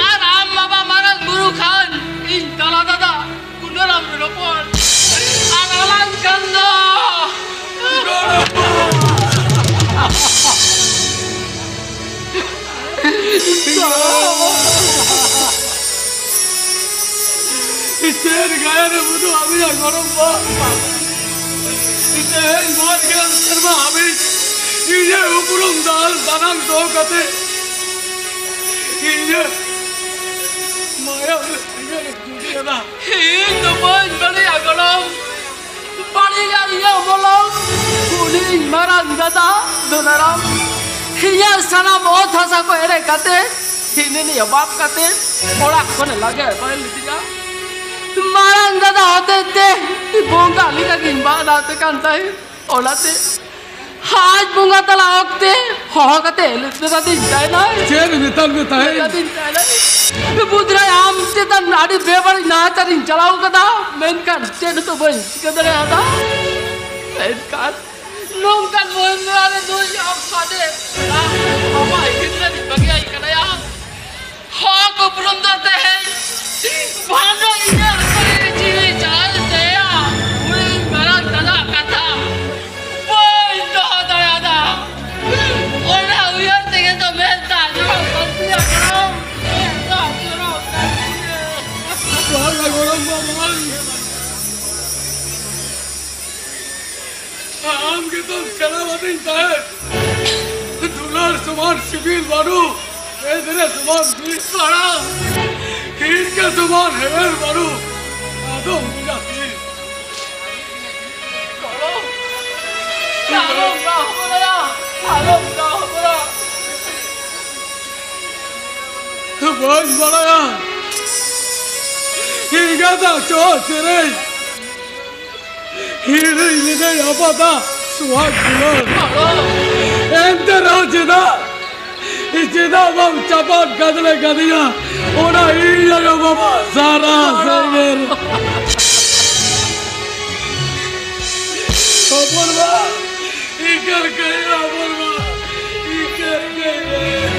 ᱟᱨ ᱟᱢ ᱵᱟᱵᱟ ᱢᱟᱨᱟᱝ ᱵᱩᱨᱩ ᱠᱷᱟᱱ ᱤᱧ ᱛᱟᱞᱟ ᱫᱟᱫᱟ ᱜᱩᱱᱟᱹᱨᱟᱢ ᱨᱮᱱ ᱦᱚᱯᱚᱱ᱾ ᱟᱨ ᱟᱞᱟᱝ ᱠᱷᱟᱱ ᱫᱚ ᱪᱮᱫ ᱜᱟᱭᱟᱱ ᱮ ᱩᱫᱩᱜ ᱟᱹᱜᱩᱭᱟ ᱜᱚᱲᱚᱢ ᱵᱟ? ᱛᱮᱦᱮᱧ ᱵᱟᱨ ᱜᱮᱞ ᱥᱮᱨᱢᱟ ᱦᱟᱹᱵᱤᱡ ᱤᱧᱟᱹᱜ ᱩᱯᱨᱩᱢ ᱫᱟᱞ ᱫᱟᱱᱟᱝ ᱫᱚᱦᱚ ᱠᱟᱛᱮ ᱤᱧᱟᱹᱜ ᱤᱧ ᱫᱚ ᱵᱟᱹᱧ ᱵᱟᱹᱲᱤᱡᱼᱟ ᱜᱚᱲᱚᱢ, ᱵᱟᱹᱲᱤᱡᱼᱟ ᱤᱧᱟᱹᱜ ᱢᱚᱞᱚᱝ᱾ ᱩᱱᱤ ᱤᱧ ᱢᱟᱨᱟᱝ ᱫᱟᱫᱟ ᱫᱷᱚᱱᱟᱨᱟᱢ ᱤᱧᱟᱹᱜ ᱥᱟᱱᱟᱢ ᱚᱛ ᱦᱟᱥᱟ ᱠᱚ ᱮᱲᱮ ᱠᱟᱛᱮ, ᱦᱤᱱᱟᱹ ᱱᱤᱭᱟᱹ ᱵᱟᱫ ᱠᱟᱛᱮ ᱚᱲᱟᱜ ᱠᱷᱚᱱᱮ ᱞᱟᱜᱟ ᱵᱟᱭ ᱞᱤᱫᱤᱧᱟ᱾ ᱢᱟᱨᱟᱝ ᱫᱟᱫᱟ ᱦᱚᱛᱮᱡ ᱛᱮ ᱵᱚᱸᱜᱟ ᱞᱮᱠᱟ ᱜᱤᱧ ᱵᱟᱜ ᱫᱟᱲᱮ ᱠᱟᱱ ᱛᱟᱦᱮᱸᱫ᱾ ᱚᱱᱟᱛᱮ ᱟᱡ ᱵᱚᱸᱜᱟ ᱛᱟᱞᱟ ᱚᱠᱛᱮ ᱦᱚᱦᱚ ᱠᱟᱛᱮ ᱢᱮᱛᱟᱫᱤᱧ ᱛᱟᱦᱮᱱᱟᱭ᱾ ᱪᱮᱫ ᱢᱮᱛᱟᱫ ᱢᱮ ᱛᱟᱦᱮᱸᱫ? ᱢᱮᱛᱟᱫᱤᱧ ᱛᱟᱦᱮᱱᱟᱭ, "ᱵᱩᱫᱷᱨᱟᱭ, ᱟᱢ ᱪᱮᱛᱟᱱ ᱟᱹᱰᱤ ᱵᱮᱵᱟᱹᱲᱤᱡ ᱱᱟᱦᱟᱪᱟᱨᱤᱧ ᱪᱟᱞᱟᱣ ᱠᱟᱫᱟ, ᱢᱮᱱᱠᱷᱟᱱ ᱪᱮᱫ ᱦᱚᱸᱛᱚ ᱵᱟᱹᱧ ᱪᱤᱠᱟᱹ ᱫᱟᱲᱮᱭᱟᱫᱟ᱾ ᱢᱮᱱᱠᱷᱟᱱ ᱱᱚᱝᱠᱟᱱ ᱢᱩᱦᱤᱢ ᱨᱮ ᱫᱩᱧ ᱟᱢ ᱥᱟᱰᱮ ᱟᱢᱟᱜ ᱜᱤᱫᱽᱨᱟᱹ ᱫᱚᱧ ᱵᱟᱹᱜᱤᱭᱟᱭ ᱠᱟᱱᱟᱭᱟ᱾ ᱦᱚᱠ ᱩᱯᱨᱩᱢ ᱫᱚ ᱛᱮᱦᱮᱧ ᱵᱷᱟᱸᱰᱟᱱ ᱤᱧᱟᱹᱜ ᱠᱚᱨᱮ ᱡᱤᱣᱤ ᱪᱟᱞ ᱛᱟᱭᱟ᱾ ᱩᱱᱤ ᱢᱟᱨᱟᱝ ᱫᱟᱫᱟ ᱠᱟᱛᱷᱟ ᱵᱟᱹᱧ ᱫᱚᱦᱚ ᱫᱟᱲᱮᱭᱟᱫᱟ᱾ ᱚᱱᱟ ᱩᱭᱦᱟᱹᱨ ᱛᱮᱜᱮ ᱛᱚ ᱢᱮᱫ ᱫᱟᱜ ᱡᱚᱨᱚᱜ ᱠᱟᱱ ᱛᱤᱧᱟ ᱜᱚᱲᱚᱢ, ᱢᱮᱫ ᱫᱟᱜ ᱡᱚᱨᱚᱜ ᱠᱟᱱ ᱛᱤᱧᱟ᱾" ᱵᱟᱝ ᱜᱚᱲᱚᱢ ᱵᱟᱵᱟ, ᱟᱢ ᱜᱮᱛᱚᱢ ᱥᱮᱬᱟ ᱟᱹᱫᱤᱧ ᱛᱟᱦᱮᱸᱫ ᱫᱩᱞᱟᱹᱲ ᱥᱚᱢᱟᱱ ᱥᱤᱵᱤᱞ ᱵᱟᱹᱱᱩᱜ, ᱮᱫᱽᱨᱮ ᱥᱚᱢᱟᱱ ᱵᱤᱥ ᱯᱟᱲᱟᱣ, ᱦᱤᱨᱠᱟᱹ ᱥᱚᱢᱟᱱ ᱦᱮᱣᱮᱨ ᱵᱟᱹᱱᱩᱜ᱾ ᱟᱫᱚ ᱵᱩᱡᱟ ᱛᱤᱥ? ᱵᱟᱹᱧ ᱵᱟᱲᱟᱭᱟ ᱮᱸᱜᱟᱛᱟᱜ ᱪᱚᱞ ᱥᱮᱨᱮᱧ ᱦᱤᱲᱤᱧ ᱞᱤᱫᱟᱹᱧ ᱟᱯᱟᱛᱟᱜ ᱥᱩᱦᱟᱜ ᱫᱩᱞᱟᱹᱲ᱾ ᱮᱱᱛᱮ ᱨᱮᱦᱚᱸ ᱪᱮᱫᱟᱜ, ᱪᱮᱫᱟᱜ ᱵᱟᱢ ᱪᱟᱯᱟᱫ ᱠᱟᱫᱞᱮ ᱠᱟᱫᱤᱧᱟ ᱚᱱᱟ ᱤᱧ ᱟᱭᱳ ᱵᱟᱵᱟ ᱥᱟᱨᱟ ᱥᱮᱨᱢᱮᱨ? ᱦᱚᱯᱚᱱ ᱵᱟ, ᱤᱠᱟᱹᱨ ᱠᱟᱹᱧ ᱢᱮ ᱦᱚᱯᱚᱱ ᱵᱟ, ᱤᱠᱟᱹᱨ ᱠᱟᱹᱧ ᱢᱮ᱾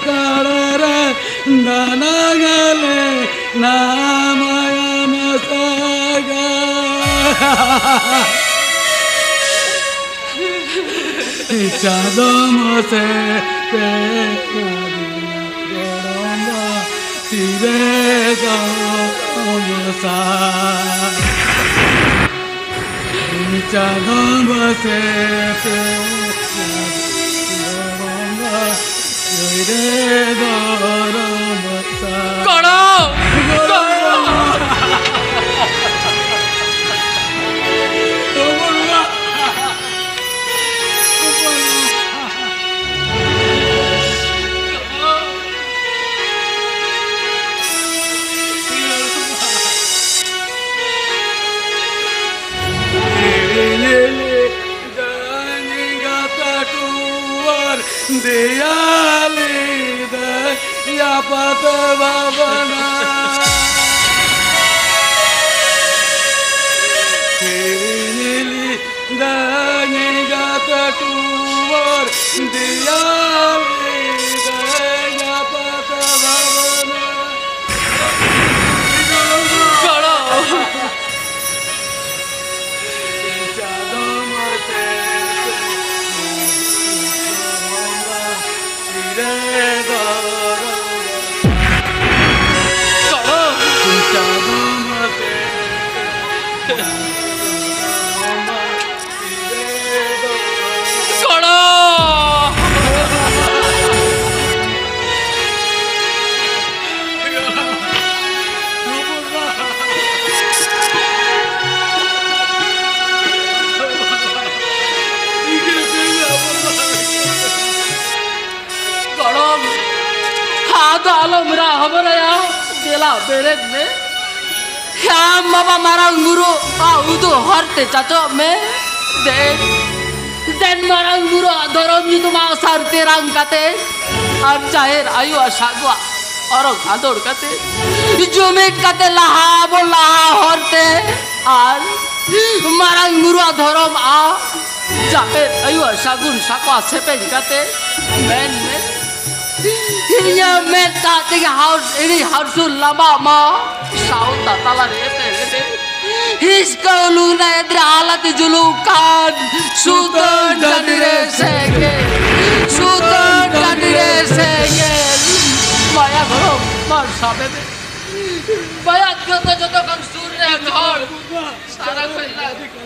ᱠᱟᱲᱟ ᱨᱮ ᱫᱟᱱᱟᱝ ᱞᱮ ᱱᱟᱢᱟᱭᱟᱢ ᱥᱟᱜᱟ᱾ ᱪᱟᱸᱫᱚᱢ ᱥᱮ ᱯᱮ ᱜᱚᱲᱚᱢᱟ ᱛᱤᱨᱮ ᱜᱚᱲᱚᱢ ᱥᱟ᱾ ᱪᱟᱸᱫᱚᱢ ᱥᱮ ᱯᱮ ᱜᱚᱲᱚᱢᱟ ᱛᱤᱨᱮ ᱜᱚᱲᱚᱢ ᱥᱟ᱾ ᱜᱚᱲᱚᱢ! ᱜᱚᱲᱚᱢ! ᱜᱚᱲᱚᱢ! ᱫᱮᱭᱟᱞᱤ ᱫᱟᱭᱟ ᱯᱟᱛᱟ ᱵᱟᱵᱟᱱᱟ᱾ ᱫᱟᱹᱭ ᱜᱟᱛᱟ ᱴᱩᱣᱟᱨ ᱫᱮᱭᱟᱞᱤ ᱫᱟᱭᱟ ᱯᱟᱛᱟ ᱵᱟᱵᱟᱱᱟ᱾ ᱪᱟᱸᱫᱚ ᱢᱟᱨᱥᱟᱞ ᱛᱮ ᱥᱤᱨᱟᱹ ᱫᱚ ᱪᱟᱸᱫᱚ ᱢᱟᱨᱥᱟᱞ ᱛᱮ ᱠᱚᱲᱟ! ᱜᱚᱲᱚᱢ, ᱟᱫᱚ ᱟᱞᱚᱢ ᱨᱟᱜ ᱦᱚᱢᱚᱨᱟᱭᱟ, ᱫᱮᱞᱟ ᱵᱮᱨᱮᱫ ᱢᱮ᱾ ᱟᱢ ᱵᱟᱵᱟ ᱢᱟᱨᱟᱝ ᱵᱩᱨᱩ ᱟᱜ ᱩᱫᱩᱜ ᱦᱚᱨ ᱛᱮ ᱪᱟᱪᱚᱜ ᱢᱮ᱾ ᱫᱮᱱ, ᱫᱮᱱ ᱢᱟᱨᱟᱝ ᱵᱩᱨᱩ ᱟᱜ ᱫᱷᱚᱨᱚᱢ ᱧᱩᱛᱩᱢ ᱟᱜ ᱥᱟᱨ ᱛᱮᱨᱟᱝ ᱠᱟᱛᱮ ᱟᱨ ᱡᱟᱦᱮᱨ ᱟᱭᱳ ᱟᱜ ᱥᱟᱹᱜᱩᱣᱟᱜ ᱚᱨᱚᱜ ᱟᱸᱫᱳᱲ ᱠᱟᱛᱮ ᱡᱩᱢᱤᱫ ᱠᱟᱛᱮ ᱞᱟᱦᱟ ᱵᱚ ᱞᱟᱦᱟ ᱦᱚᱨ ᱛᱮ ᱟᱨ ᱢᱟᱨᱟᱝ ᱵᱩᱨᱩ ᱟᱜ ᱫᱷᱚᱨᱚᱢ ᱟᱜ ᱡᱟᱦᱮᱨ ᱟᱭᱳ ᱟᱜ ᱥᱟᱹᱜᱩᱱ ᱥᱟᱠᱣᱟ ᱥᱮᱯᱮᱧ ᱠᱟᱛᱮ ᱢᱮᱱ ᱢᱮ᱾ ᱤᱧᱟᱹᱜ ᱢᱮᱫ ᱫᱟᱜ ᱛᱮᱜᱮ ᱦᱟᱣ-, ᱤᱧᱤᱧ ᱦᱟᱹᱥᱩᱨ ᱞᱟᱵᱟᱜ ᱢᱟ᱾ ᱥᱟᱶ ᱛᱟᱛᱟᱞᱟ ᱨᱮ ᱛᱮᱨᱮ ᱛᱮ ᱦᱤᱥᱠᱟᱹ ᱩᱞᱩᱝ ᱱᱟ ᱮᱫᱽᱨᱮ ᱟᱞᱟᱛᱮ ᱡᱩᱞᱩᱜ ᱠᱟᱱ ᱥᱩᱛᱟᱹᱱ ᱴᱟᱺᱰᱤ ᱨᱮ ᱥᱮᱸᱜᱮᱞ, ᱥᱩᱛᱟᱹᱱ ᱴᱟᱺᱰᱤ ᱨᱮ ᱥᱮᱸᱜᱮᱞ᱾ ᱢᱟᱭᱟ ᱜᱚᱲᱚᱢ, ᱢᱟ ᱥᱟᱵᱮ ᱢᱮ᱾ ᱢᱟᱭᱟ ᱡᱚᱛᱚ, ᱡᱚᱛᱚ ᱠᱷᱚᱱ ᱥᱩᱨ ᱨᱮ ᱦᱚᱲ ᱥᱟᱨᱟ ᱠᱷᱚᱱ